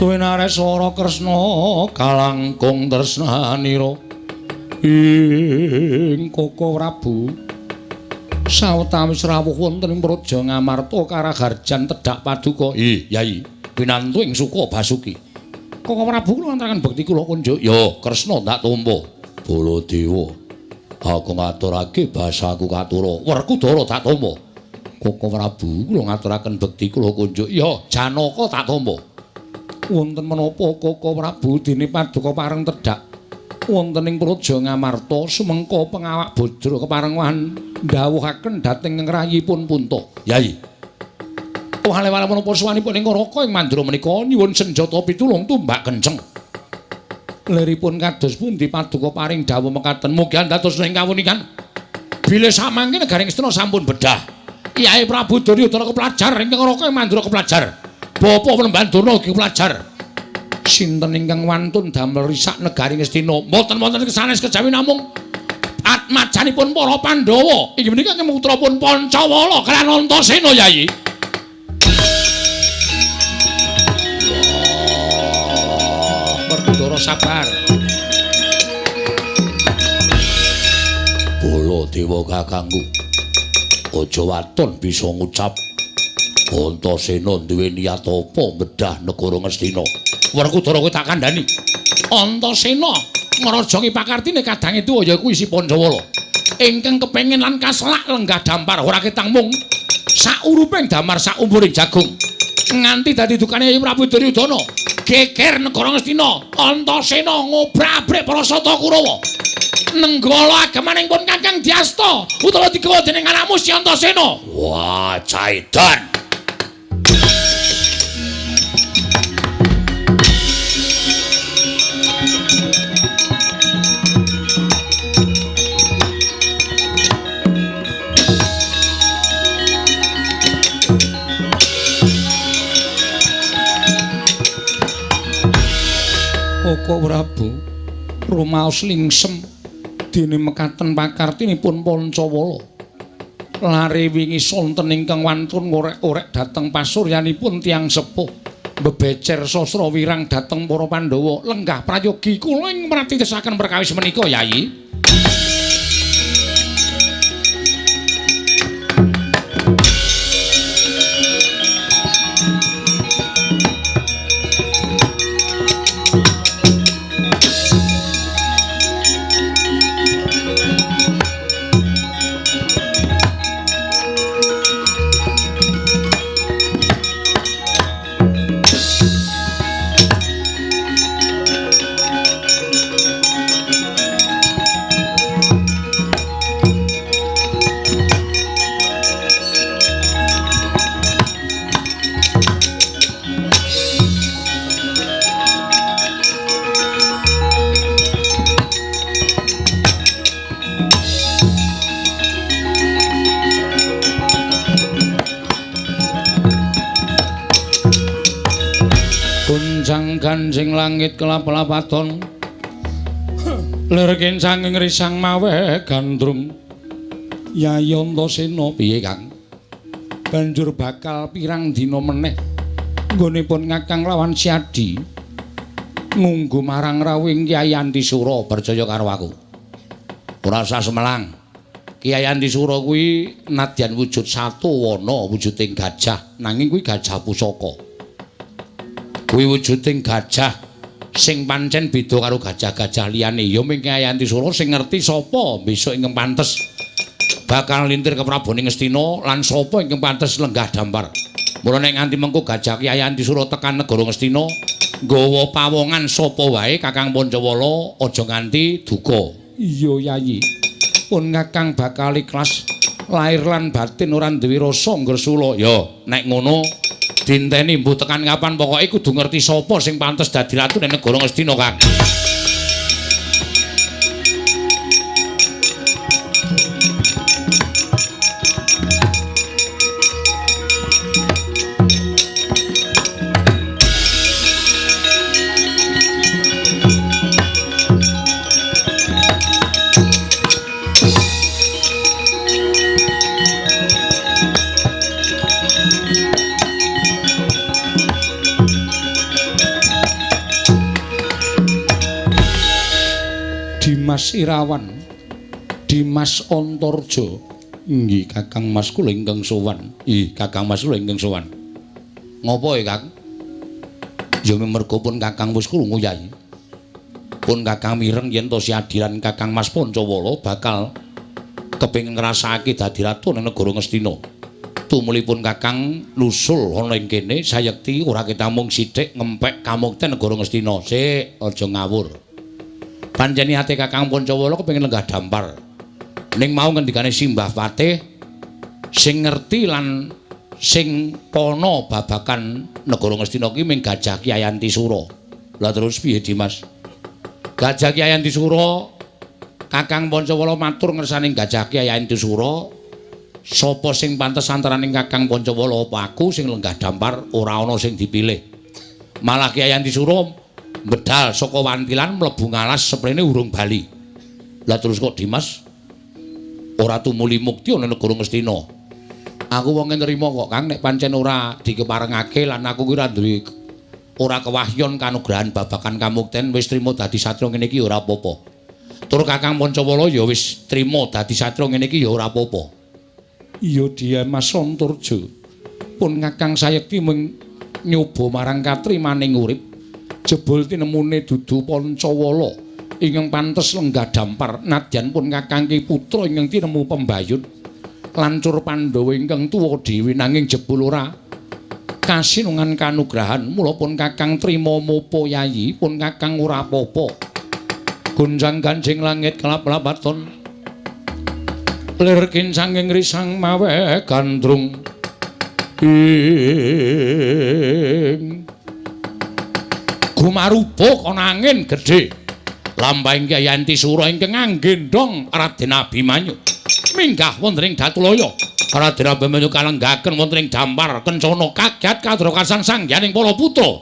Duwe nares swara Kresna kalangkung tresnanira. Ing Koko Prabu sawetawis rawuh wonten ing Praja Ngamarta karaharjan tedhak paduka. Ih, Yai, pinantu ing Suka Basuki. Koko Prabu kula ngantaraken bekti kula kunjuk. Ya, Kresna ndak tampa. Baladewa, aku ngaturake basaku katura. Werkudara tak tampa. Koko Prabu kula ngaturaken bekti kula kunjuk. Ya, Janaka tak tampa. Wonten menapa Koko Prabu dene paduka pareng tedhak wonten ing Praja Ngamarta sumengko pengawak bajra keparengan ndhawuhaken dhateng ngrayipun Punta. Yai. Wale-wale menapa suwanipun ing Raka ing mandra menika nyuwun senjata pitulung tumbak kenceng. Liripun kados pundi paduka paring dawuh mekaten mugi dados ing kawunikan. Bilih samangke negaring Astina sampun bedah. Yai Prabu Duryudana keplajar ingkang Raka ing mandra keplajar. Bapa Penemban Durna ugi keplajar. Sinten ingkang wantun damel risak negari Ngastina? Mboten wonten sanes kejawi namung atmajanipun para Pandhawa. Inggih menika putrapun Pancawala kaliyan Antasena, Yai. Werkudara sabar. Baladewa kakangku, aja waton bisa ngucap Antasena duwe niat apa medhah negara Ngastina. Werkudara kowe tak kandhani. Antasena ngrajangi pakartine kadange tuwa ya kuwi si Pancawala. Ingkang kepengin lan kaselak lenggah dampar ora ketang mung sauruping damar saumpuring jagung. Nganti dadi dukane Kyai Prabu Duryudana. Geger negara Ngastina, Antasena ngobrak-abrik para sata Kurawa. Nenggala agemaning pun Kakang Dyasta utawa digawa dening anakmu si Antasena. Wah, caidan. Koko Prabu rumaos lingsem dene mekaten pakartinipun Pancawala. Lare wingi sonten ingkang wantun ngorek-orek dhateng pasuryanipun tiyang sepuh. Bebecer sastra wirang dhateng para Pandhawa. Lenggah prayogi kula ing mratitesaken perkawis menika, Yai. Ganjing langit kelap-lapaton lir kincanging risang maweh gandrung. Yai Antasena piye Kang? Banjur bakal pirang dina meneh nggonipun Kakang lawan Siadi ngunggu marang rawuhing Kyai Antisura. Percaya karo aku, ora usah sumelang. Kyai Antisura kuwi nadyan wujud satu wana wujuding gajah, nanging kuwi gajah pusaka. Kuwi wujuding gajah sing pancen beda karo gajah-gajah liyane. Ya mung Kyai Antisura sing ngerti sapa besok ingkang pantes bakal lintir ke Prabone Ngastina lan sapa ingkang pantes lenggah dampar. Mula nek nganti mengko gajah Kyai Antisura tekan negara Ngastina nggawa pawongan sapa wae Kakang Pancawala aja nganti duka. Iya Yayi, pun Kakang bakal ikhlas lahir lan batin ora duwe rasa ngresula. Ya nek ngono dinteni mbuh tekan kapan pokoke kudu ngerti sapa sing pantes dadi ratu ning negara Ngastina, Kang. Mas Irawan. Dimas Antarja. Nggih Kakang Mas kula ingkang sowan. Ih, Kakang Mas kula ingkang sowan. Ngopo ya, Kang? Ya merga pun Kakang wis krungu Yai. Pun Kakang mireng yen to siadilan Kakang Mas Pancawala bakal kepengin ngrasakake dadi ratu ning negara Ngastina. Tumulipun Kakang nusul ana ing kene sayekti ora ketamung sithik ngempek kamukten negara Ngastina. Sik, aja ngawur. Pancen niate Kakang Pancawala kepengin lenggah dampar. Ning mau ngendikane Simbah Patih sing ngerti lan sing pana babagan negara Ngastina ki ming Gajah Kyai Antisura. Lah terus piye Dimas? Gajah Kyai Antisura Kakang Pancawala matur ngersane Gajah Kyai Antisura, sapa sing pantes antaraning Kakang Pancawala apa aku sing lenggah dampar ora ana sing dipilih. Malah Kyai Antisura bedal saka wantilan mlebu ngalas seprene urung bali. Lah terus kok Dimas ora tumuli mukti ana negara Ngastina? Aku wonge nrimo kok Kang, nek pancen ora dikeparengake lan aku kuwi ora duwe ora kewahyon kanugrahan babagan kamukten wis trima dadi satriya ngene iki ya ora apa-apa. Tur Kakang Pancawala ya wis trima dadi satriya ngene iki ya ora apa-apa. Iya Dimas Antarja. Pun Kakang sayekti mung nyoba marang katrimaning urip jebul tinemune dudu Pancawala ingkang pantes lenggah dampar nadyan pun Kakang ki putra ingkang tinemu pembayun lancur Pandhawa ingkang tuwa dhewe nanging jebul ora kasinungan kanugrahan mula pun Kakang trima mopo yayi pun Kakang ora apa-apa. Gonjang ganjing langit kelap-lapaton lir kincanging risang mawe gandrung ing gumarubuk ana angin gedhe lampahing Kyai Antisura ingkang nggendhong Raden Abimanyu minggah wonten ing Datulaya. Raden Abimanyu kalenggaken wonten ing dampar kencana kagyat kadrokasan sangyaning para putra.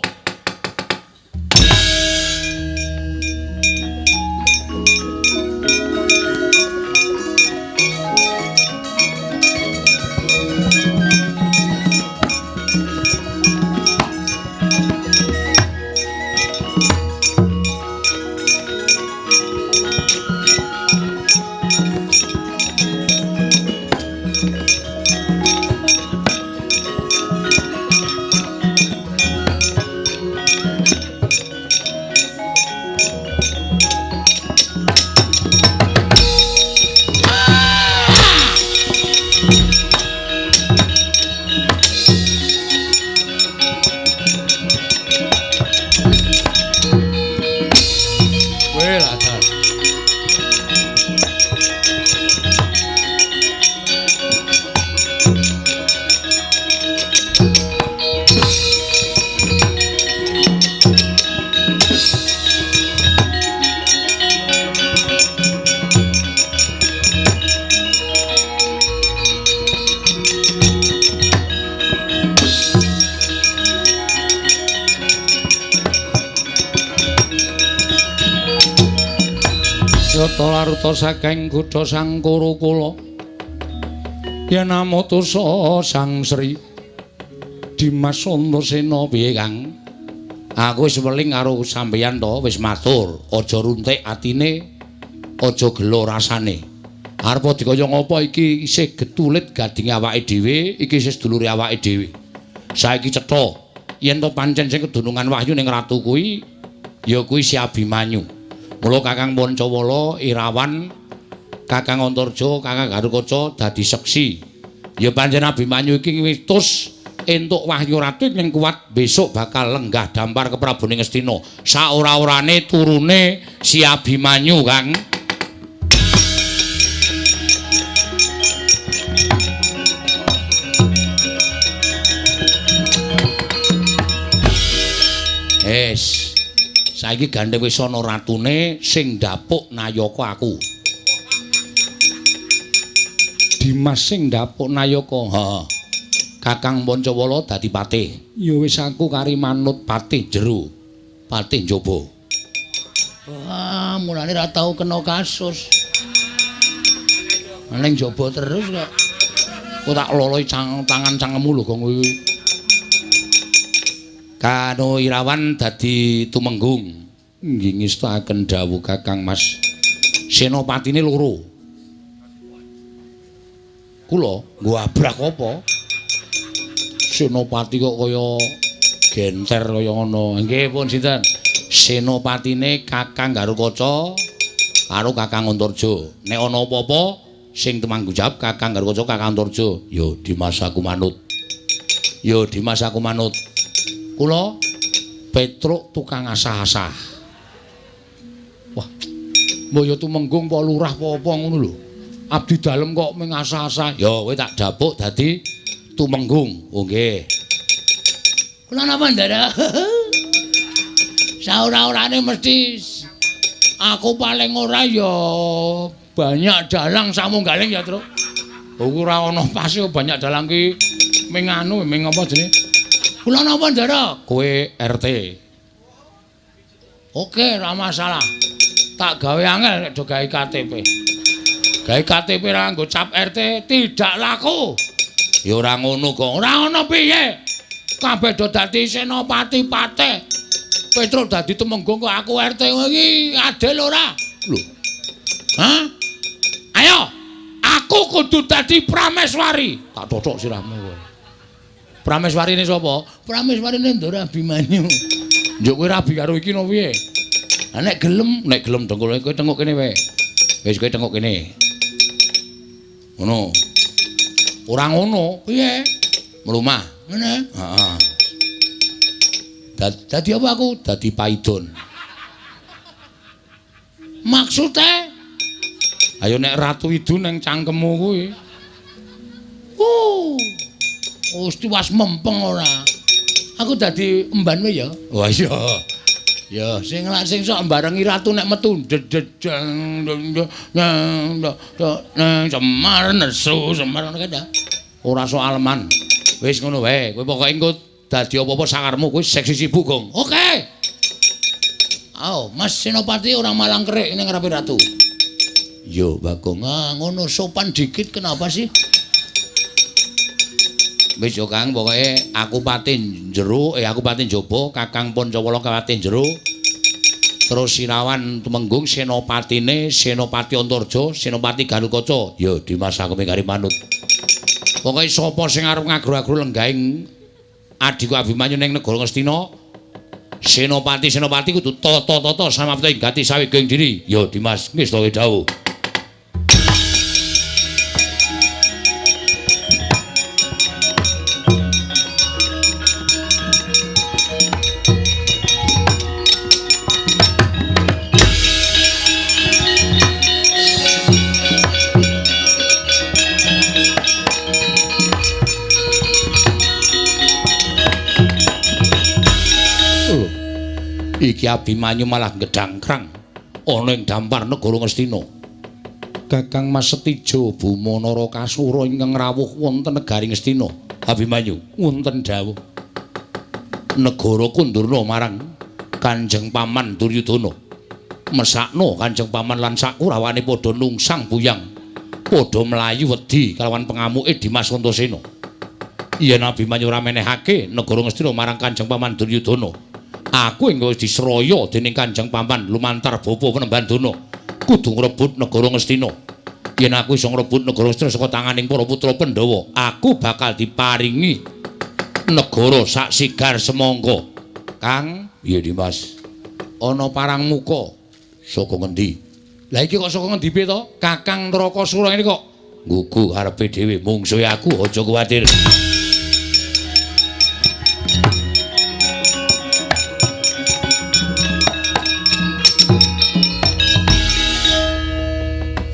Laruta saking kutha Sangkara kula yen amutusa Sang Sri Dimas Antasena. Piye Kang? Aku wis weling karo sampeyan to, wis matur, aja runtik atine, aja gelo rasane. Arep dikaya ngapa iki isih getulit gadinge awake dhewe, iki isih sedulure awake dhewe. Saiki cetha yen to pancen sing kedunungan wahyu ning ratu kuwi ya kuwi si Abimanyu. Mula Kakang Pancawala, Irawan, Kakang Antarja, Kakang Garukaca dadi seksi. Ya pancen Abimanyu iki witus entuk wahyu ratu ing kuat besok bakal lenggah dampar ke Prabune Ngastina. Saora-orane turune si Abimanyu, Kang. Es. Saiki gandeng wis ana ratune sing ndapuk nayaka aku. Dimas sing ndapuk nayaka. Heeh. Kakang Pancawala dadi patih. Ya wis aku kari manut patih jero. Patih njaba. Wah, mulane ra tau kena kasus. Ning njaba terus kok. Kok tak loloi tangan cangkemmu lho gong kuwi. Kano Irawan dadi tumenggung. Nggih ngestakaken dawuh Kakang Mas. Senopatine loro. Kula nggo abrak apa? Senopati kok kaya genter kaya ngono. Nggih pun sinten? Senopatine Kakang Garukaca karo Kakang Antarja. Nek ana apa-apa sing tumanggung jawab Kakang Garukaca, Kakang Antarja. Ya Dimas aku manut. Ya Dimas aku manut. Kula Petruk tukang asah-asah. Wah. Mbok ya tumenggung apa lurah apa apa ngono lho. Abdi dalem kok mung asah-asah. Ya kowe tak dapuk dadi tumenggung. Oh nggih. Kula napa Ndara? Saora-orane mesti aku paling ora ya banyak dalang samunggaling ya, Truk. Ora ana pas banyak dalang ki ming anu ming apa jenenge? Kula napa Ndara? Kowe RT. Oke, ora masalah. Tak gawe angel nek do gawe KTP. Gawe KTP ra nggo cap RT tidak laku. Ya ora ngono kok. Ora ngono piye? Kabeh do dadi senopati patih. Petruk dadi tumenggung kok aku RT iki adil ora? Lho. Hah? Ayo, aku kudu dadi Prameswari. Tak totok sirahmu kowe. Prameswarine sapa? Prameswarine Ndara Abimanyu. Njuk kowe rabi karo iki no piye? Lah nek gelem dengkul kowe tengok kene wae. Wis kowe tengok kene. Ngono. Ora ngono, piye? Mlumah. Ngene. Heeh. Dadi apa aku? Dadi paidon. Maksude? Ayo nek Ratu Idu nang cangkemmu kuwi. Wis tiwas mempeng ora. Aku dadi emban wae ya. Wah iya. Ya, sing lak sing sok mbarengi ratu nek metu dededeng nang Semar nesu Semar ngono kae ta. Ora sok aleman. Wis ngono wae, kowe pokoke engko dadi apa-apa sakarmu kowe seksi sibuk, Gong. Oke. Ao, Mas Senopati ora malang kerik ning ngarepe ratu. Yo, Bagong, ah ngono sopan dikit kenapa sih? Wis yo Kang, pokoke aku pati jero, aku pati njaba, Kakang Pancawala pati jero. Terus Sirawan tumenggung senopatine, Senopati Antarja, Senopati Garukaca. Ya Dimas aku mingkari manut. Pokoke sapa sing arep ngagro-agro lenggahing adhiku Abimanyu ning negara Ngastina, senopati-senopati kudu tata-tata samapta ing gati saweging diri. Ya Dimas, ngestake dawuh. Iki Abimanyu malah gedhangkrang ana ing dampar negara Ngastina. Kakang Mas Setijo Buma Narakasura ingkang rawuh wonten negari Ngastina. Abimanyu wonten dawuh. Negara kundurna marang Kanjeng Paman Duryudana. Mesakno Kanjeng Paman lan sakurawane padha nungsang buyang, padha mlayu wedi kalawan pengamuke Dimas Antasena. Yen Abimanyu ora menehake negara Ngastina marang Kanjeng Paman Duryudana, aku engko wis disraya dening Kanjeng Paman lumantar bapa Penemban Dana kudu ngrebut negara Ngastina. Yen aku iso ngrebut negara Ngastina saka tanganing para putra Pandhawa, aku bakal diparingi negara sak sigar semangka. Kang, piye Dimas? Ana parang muka saka ngendi? Lah iki kok saka ngendi piye to? Kakang Narakasura ngene kok nggugu karepe dhewe mungsuhe aku, aja kuwatir.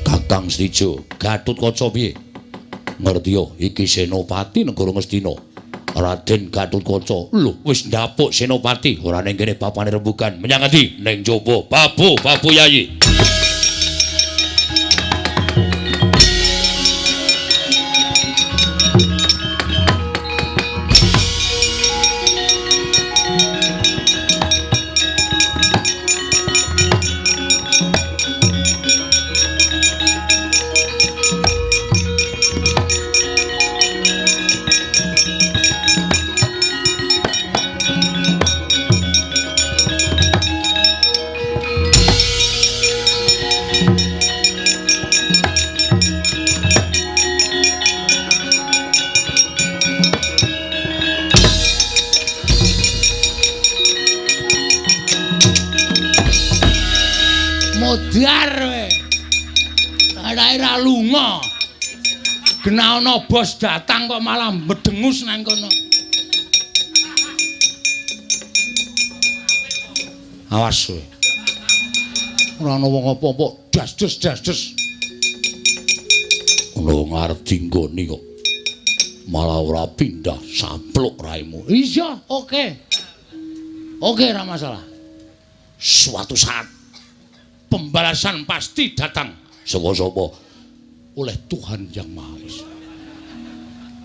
Kakang Setijo, Gatotkaca piye? Ngertiya iki senopati negara Ngastina. Raden Gatotkaca. Lho, wis ndapuk senopati, ora ning kene bapane rembugan. Menyang ngendi? Ning jaba. Babu, babu Yayi. Modar kowe. Arake ra lunga. Genah ana bos datang kok malah medengus nang kono. Awas kowe. Ora ana wong apa-apa, das-des das-des. Ono ngarep dinggoni kok. Malah ora pindah sampluk raimu. Iya, oke. Oke, ora masalah. Suatu saat pembalasan pasti datang. Sapa-sapa oleh Tuhan Yang Maha Esa.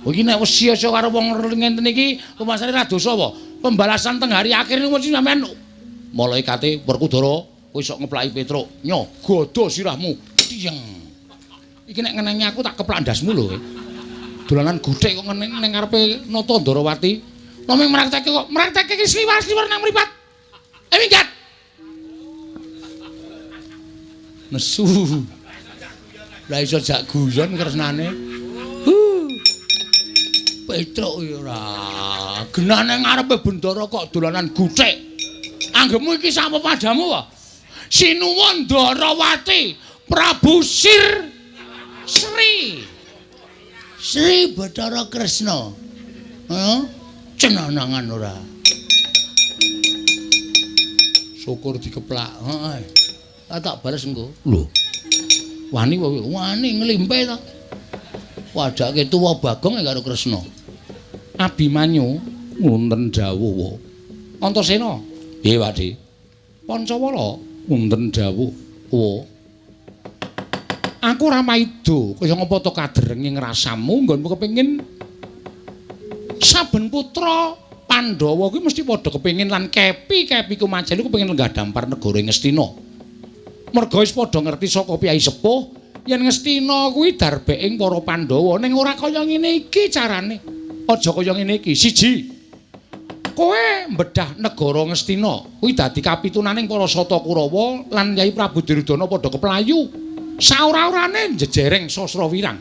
Iki nek wis sia-sia karo wong ngenten iki, rumasane ra dosa apa? Pembalasan teng hari akhir niku mesti sampean malaikate Werkudara kowe sok ngeplaki Petruk, nyo godho sirahmu. Tiyeng. Iki nek ngenengi aku tak keplak ndasmu lho kowe. Dolanan guthik kok ngeneng ning ngarepe Nata Ndarawati. Namung mraktekke kok, mraktekke iki sliwar-sliwar nang mripat. Minggat. Nesu. Lah iso jak guyon kresnane. Petruk ya ora. Genah nang ngarepe bendara kok dolanan guthik. Anggepmu iki sapa padamu wae? Sinuwun Ndarawati, Prabu Sir Sri. Sri Bathara Kresna. Heeh. Cenanangan ora. Syukur dikeplak. Heeh. Tak bales engko. Lho. Wani wae, wani nglimpe ta. Wadake tuwa Bagong karo Kresna. Abimanyu wonten dawuh. Antasena. Piye, Pakde? Pancawala wonten dawuh. Wa. Aku ora maida kaya ngapa to kaderenge ngrasamu nggonmu kepengin saben putra Pandhawa kuwi mesti padha kepengin lan kepi-kepi kumajeli kepengin lenggah dampar negara Ngastina. Merga wis padha ngerti saka piyai sepuh yen Ngastina kuwi darbeking para Pandhawa ning ora kaya ngene iki carane. Aja kaya ngene iki. Siji, kowe mbedah negara Ngastina kuwi dadi kapitunaning para Sata Kurawa lan Yai Prabu Duryudana padha keplayu. Saora-orane njejereng Sasra Wirang.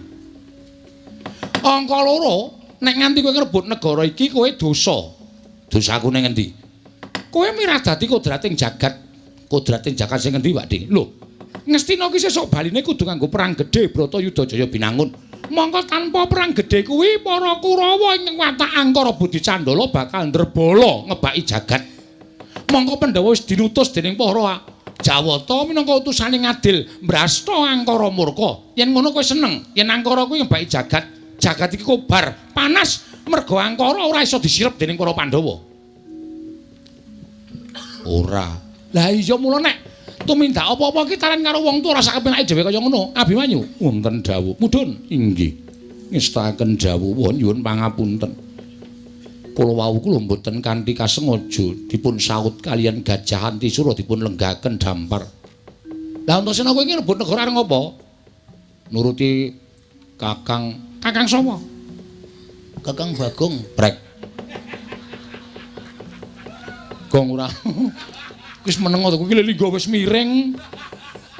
Angka loro, nek nganti kowe ngrebut negara iki kowe dosa. Dosaku ning endi? Kowe mirah dadi kodrating jagat. Kodrating jagat sing endi, Pakde? Lho, Ngastina ki sesuk baline kudu nganggo perang gedhe Bratayuda Jaya Binangun. Mongko tanpa perang gedhe kuwi para Kurawa ing watak Angkara Budi Candala bakal ndrebala ngebaki jagat. Mongko Pandhawa wis dinutus dening para Jawata minangka utusane ngadil mbrasta Angkara murka. Yen ngono kowe seneng, yen Angkara kuwi ngebaki jagat, jagat iki kobar, panas merga Angkara ora iso disirep dening para Pandhawa. Ora. Lah iya mula nek tumindak apa-apa iki taren karo wong tuwa ora sak kepenake dhewe kaya ngono. Abimanyu wonten dawuh. Mudhun inggih. Ngestakaken dawuh nyuwun pangapunten. Kula wau kula mboten kanthi kasengaja dipun saut kaliyan Gajah Antisura dipun lenggaken dampar. Lah Antasena kowe iki rebut negara arep ngopo? Nuruti Kakang. Kakang sapa? Kakang Bagong. Brek. Gong ora. Wis meneng to kuwi linggo wis miring.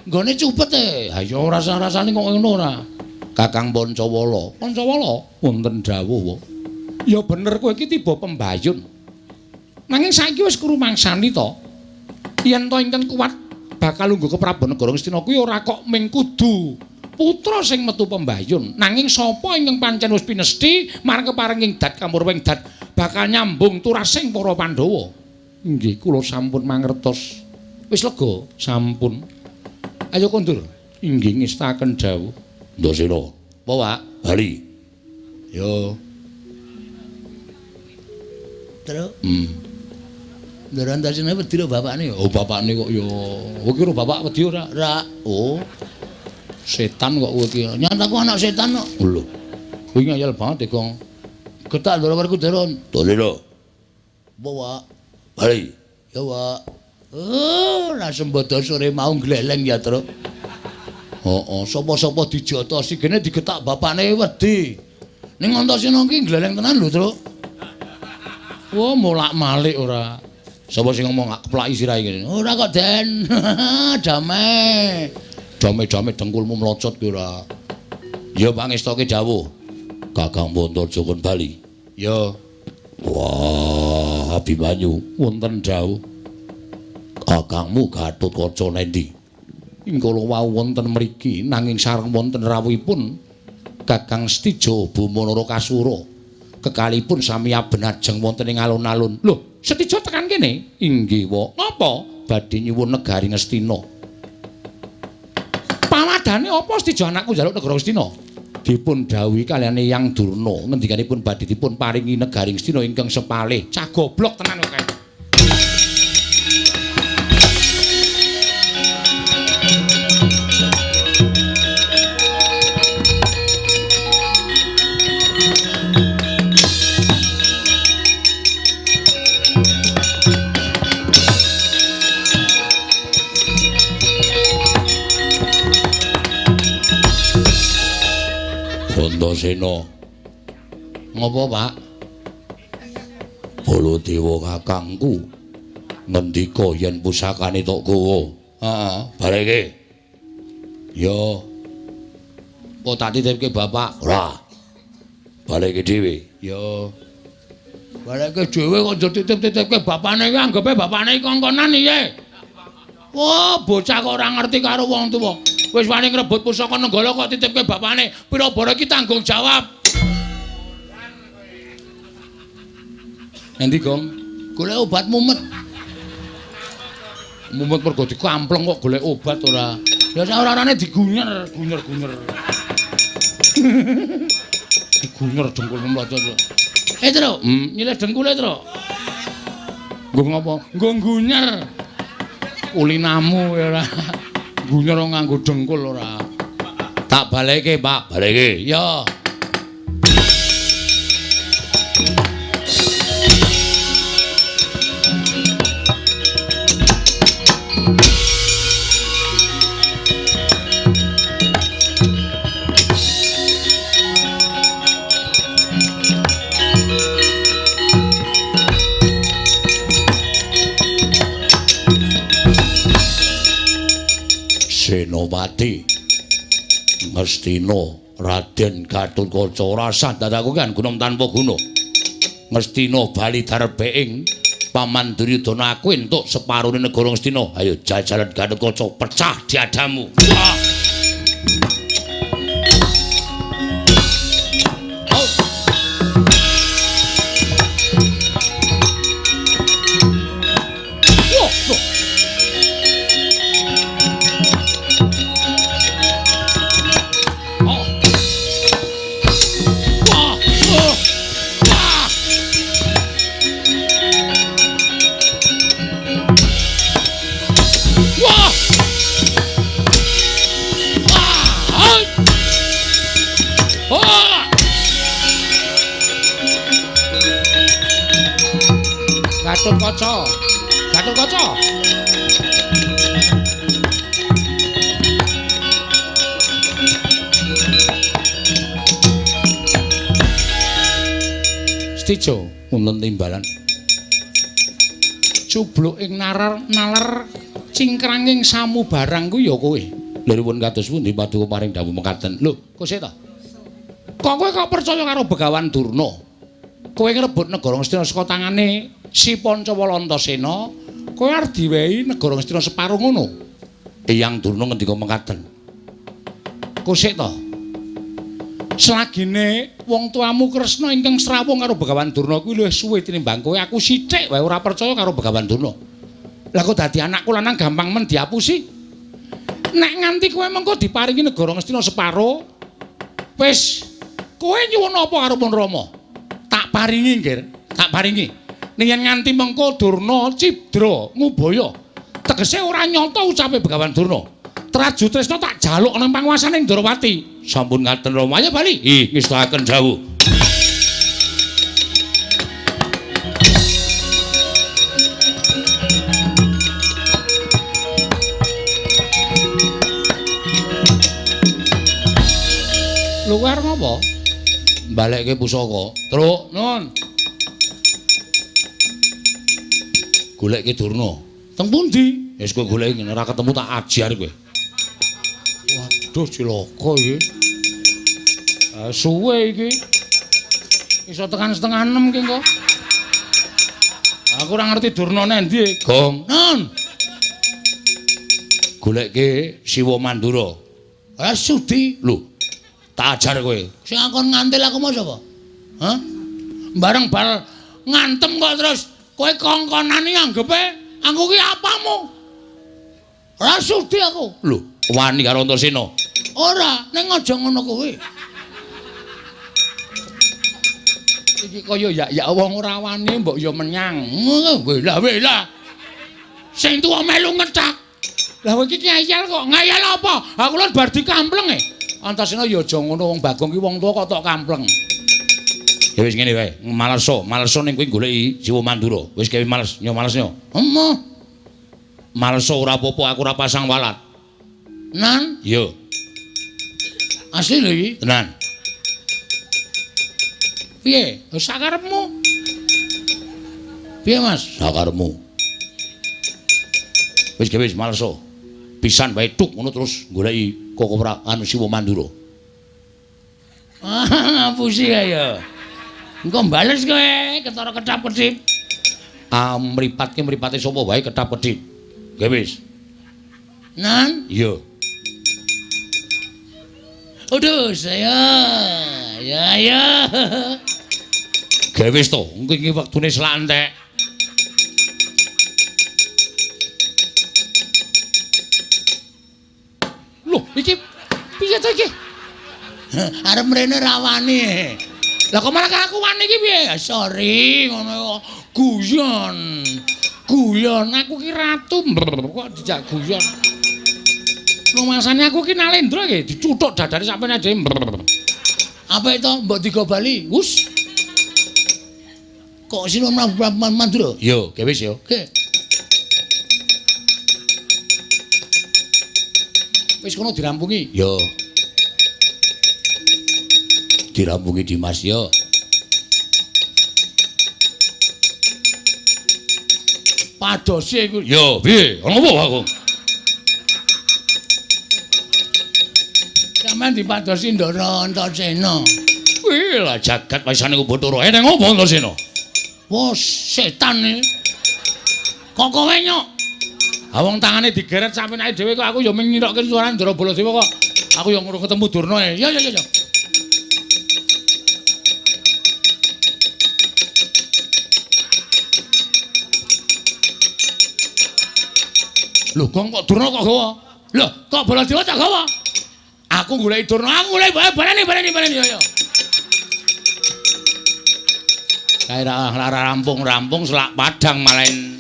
Nggone cupet e. Ha ya ora rasa-rasane kok ngono ora. Kakang Pancawala. Pancawala wonten dawuh. Ya bener kowe iki tiba pembayun. Nanging saiki wis krumangsani to. Yen to ingkang kuat bakal lungguh ke Prabu Negara Ngastina kuwi ora kok ming kudu putra sing metu pembayun. Nanging sapa ingkang pancen wis pinesthi marang keparenging dat kamurwing dat bakal nyambung turasing para Pandhawa. Inggih kula sampun mangertos. Wis lega? Sampun. Ayo kondur. Inggih ngestaken dawuh. Ndasena. Apa, Pak? Bali. Yo. Terus? Ndara Antasena wedi lho bapakne. Oh, bapakne kok ya. Kowe ki bapak wedi ora? Ora. Oh. Setan kok kowe iki. Nyata aku anak setan kok. Lho. Kowe ngayal banget e, Gong. Getak Ndara Werkudara. Ndasena. Apa, Pak? Bali. Ya, Pak. Oh, langsung sembodo sore mau gleleng ya, Truk. Heeh, sapa-sapa dijotosi gene digetak bapakne wedi. Ning Antasena ki gleleng tenan lho, Truk. Wah, molak-malik ora. Sapa sing ngomong keplaki sirahe ngene? Ora kok, Den. Damai. Dame-dame dengkulmu mlocot ki ora. Ya pangestoke dawuh. Kakang Pontojo kon bali. Ya. Wah, Abimanyu wonten dawuh. Kakangmu Gatotkaca nendi? Ingkala wau wonten mriki nanging sareng wonten rawuhipun Kakang Setija Boma Narakasura. Kekalipun sami abenajeng wonten ing alun-alun. Lho, Setija tekan kene? Inggih, wa. Napa? Badhe nyuwun negari Ngastina. Pawadane apa Setija anakku njaluk negara Ngastina? Dipun dawuhi kaliyan Eyang Durna ngendikanipun badhe dipun paringi negari Ngastina ingkang sepalih. Cah goblok tenan kok. Antasena. Ngopo, Pak? Baladewa kakangku ngendika yen pusakane tok gawa. Heeh, bareke. Ya. Kok tak titipke bapak? Ora. Baleke dhewe. Ya. Baleke dhewe kok njur titip-titipke bapane iki anggepe bapane iki kongkonan piye? Wah, bocah kok ora ngerti karo wong tuwa. Wis wani ngrebut pusaka Nenggala kok titipke bapane. Pira bara iki tanggung jawab. Endi, Gong? Golek obat mumet. Mumet mergo dikampleng kok golek obat ora. Ya sak ora-orane digunyer, gunyer-gunyer. Digunyer dengkul mlocot. Eh, Tru, nyilih dengkule, Tru. Nggo ngopo? Nggo gunyer. Ulinamu ya ora. Gunyer nganggo dengkul ora. Tak baleke, Pak. Baleke. Ya. Senopati Ngastina Raden Gatotkaca ora sah dadaku kan gunung tanpa guna. Ngastina bali darbeing Paman Duryudana aku entuk separone negara Ngastina. Ayo jajalan Gatotkaca pecah diadamu. Wah. Gatotkaca, Gatotkaca. Setija wonten timbalan. Cubluk ing nalar nalar cingkranging samubarang ku ya kowe. Lha kados pundi paduka paring dawuh mekaten. Lho, kok sik ta? Kok kowe kok percaya karo Begawan Durna? Kowe ngrebut negara Ngastina saka tangane Si Pancawala Antasena, kowe arep diwehi negara Ngastina separo ngono. Eyang Durna ngendika mekaten. Kosik ta? Selagine wong tuamu Kresna ingkang srawung karo Begawan Durna kuwi luwih suwe tinimbang kowe, aku sithik wae ora percaya karo Begawan Durna. Lah kok dadi anakku lanang gampang men diapusi? Nek nganti kowe mengko diparingi negara Ngastina separo, wis kowe nyuwun apa karo Pun Rama? Tak paringi, Nggir, tak paringi. Ning yen nganti mengko Durna cidra ngubaya, tegese ora nyata ucape Begawan Durna. Traju Tresna tak jaluk nang panguasane Ndrawati. Sampun ngaten Rama, ayo bali. Ih, ngestakaken dawuh. Lho kowe arep ngopo? Balekke pusaka. Truk, nun. Golekke Durna. Teng pundi? Wis kowe goleki ngene ora ketemu tak ajar kowe. Waduh cilaka iki. Suwe iki. Iso tekan 5:30 ki engko. Aku ora ngerti Durna nendi. Gong. Nun. Goleke Siwa Mandura. Ora sudi. Lho, tak ajar kowe. Sing akon ngantil aku mau sapa? Hah? Bareng bal ngantem kok terus kowe kongkonane anggepe aku ki apamu? Ora sudi aku. Lho, wani karo Antasena. Ora, ning aja ngono kuwi. Iki kaya ya wong ora wani mbok ya menyang. Wela-wela. Sing tuwa melu ngecak. Lah kowe iki ngeyel kok. Ngeyel apa? Aku lho bar dikampleng e. Antasena ya aja ngono wong Bagong ki wong tuwa kok tok kampleng. Ya wis ngene wae, maleso, maleso ning kowe goleki Siwa Mandura. Wis gawe males, nyo males nyo. Emoh. Maleso ora apa-apa, aku ora pasang walat. Nan? Iya. Asli lho iki. Tenan. Piye? Sakarepmu. Piye, Mas? Sakarepmu. Wis gawe wis maleso. Pisan wae tuk ngono terus goleki Koko anu Siwa Mandura. Ah, ngapusi ya. Engko bales kowe ketara ketap-ketip. Ah, mripatke mripate sapa wae ketap-ketip. Gawe wis. Nan? Iya. Aduh, saya. Ya, ya. Gawe wis to, engko iki wektune selak entek. Loh, iki piye to iki? Arep mrene ra wani. Lah kok malah aku wani iki piye? Sorry, ngono kok. Guyon. Guyon, aku ki ratu kok dijak guyon. Rumasane aku ki nalendra iki dicuthuk dadane sampeyan dhewe. Apa itu mbok digo bali? Wus. Kok sino Mandura? Yo, ge wis yo. Oke. Wis kono dirampungi. Yo. Dirampungi Dimas yo. Padose iku. Yo, piye? Ana apa aku? Sampeyan dipadosi Ndara Antasena. Wih, lah jagat wisane ku Bathara. Eneng apa Antasena? Wah, setan iki. Kok kowe nyok? Ha wong tangane digeret sampeyan dhewe kok aku ya mung ngirokke suarane Ndara Baladewa kok. Aku ya ngurung ketemu Durna e. Ya ya ya. Lho, kok Durna kok gawa? Lho, kok Baladewa tak gawa? Aku goleki Durna, aku goleki baleni baleni baleni ya ya. Kae ra rampung-rampung selak padang malain.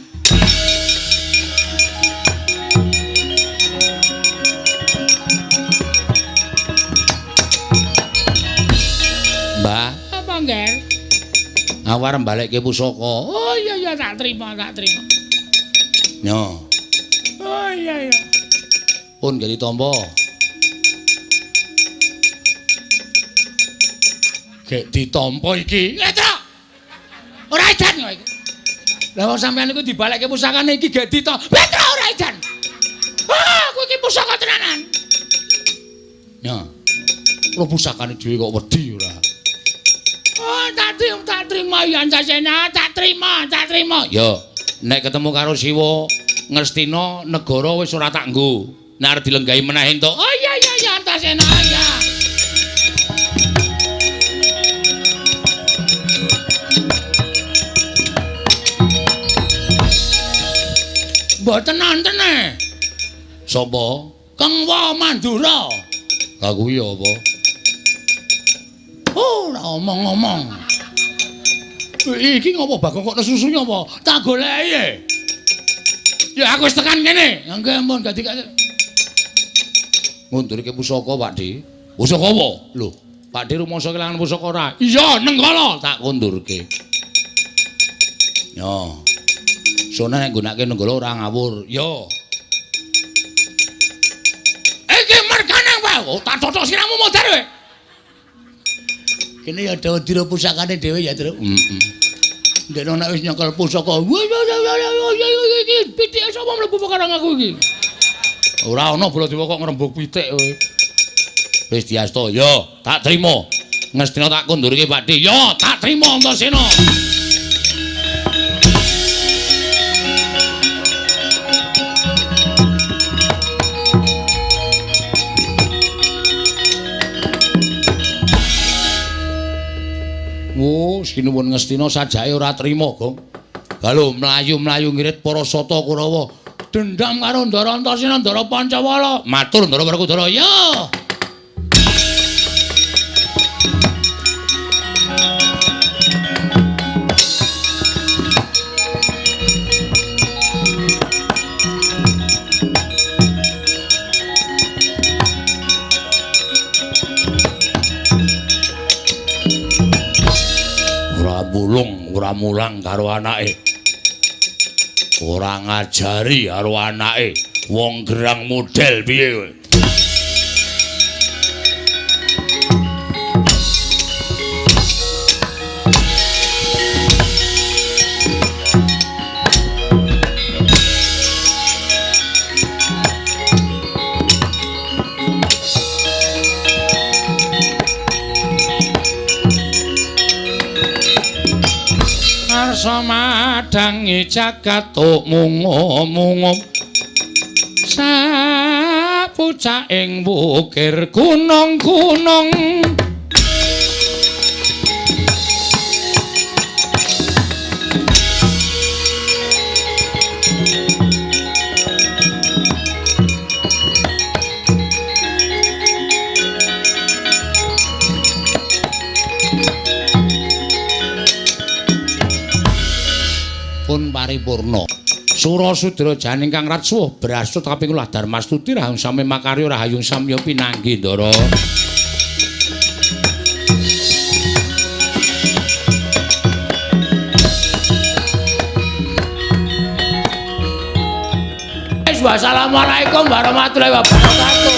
Mbah, apa ngger? Aku arep balekke pusaka. Oh iya iya tak terima, tak terima. Nyo. Oh iya iya. Pun gak ditampa. Gek ditampa iki. Ngetrok. Ora edan kok iki. Lah wong sampean iku dibalekke pusakane iki gek ditampa. Ngetrok ora edan. Ah, aku iki pusaka tenanan. Nyo. Ora pusakane dhewe kok wedi ora. Oh, tak terima ya Antasena, tak terima, tak terima. Yo, nek ketemu karo Siwa Ngastina negara wis ora tak nggo. Nek arep dilenggahi meneh entuk. Oh iya iya iya Antasena ya. Mboten nonton e. Sapa? Kengwa Mandura. Lah kuwi apa? Oh, ora omong-omong. Iki ngopo Bagong kok nesusu apa? Tak goleki e. Ya aku wis tekan kene. Nggih ampun gak dikak. Ngundurke pusaka, Pak Di. Pusaka apa? Lho, Pak Di rumangsa kelangan pusaka ora? Iya, Nenggala tak kundurke. Yo. Sone nek nggunakake Nenggala ora ngawur. Yo. Iki mergane wae. Oh, tak totok siramu modar kowe. Kene ya dira pusakane dhewe ya, Truk. Heeh. Ndekno nek wis nyekel pusaka. Iki pitike sapa mlebu perkara aku iki? Ora ana Baladewa kok ngrembug pitik kowe. Wis diasta, yo, tak trima. Ngastina tak kundurke Pak Di. Yo, tak trima Antasena. Kinuwun Ngastina sajake ora trima, Gong. Galo mlayu-mlayu ngirit para sata Kurawa. Dendam karo Ndara Antasena, Ndara Pancawala. Matur Ndara Werkudara. Ya. Ora mulung, ora mulang karo anake. Ora ngajari karo anake. Wong gerang model piye kowe? Arsa madangi jagat mungu-mungu sapucaking wukir gunung-gunung. Pun paripurna. Surasudra janing kang ratsuh brasut kaping kula Darmastuti rahayung sami makarya rahayung samya pinanggi Ndara. Wassalamualaikum warahmatullahi wabarakatuh.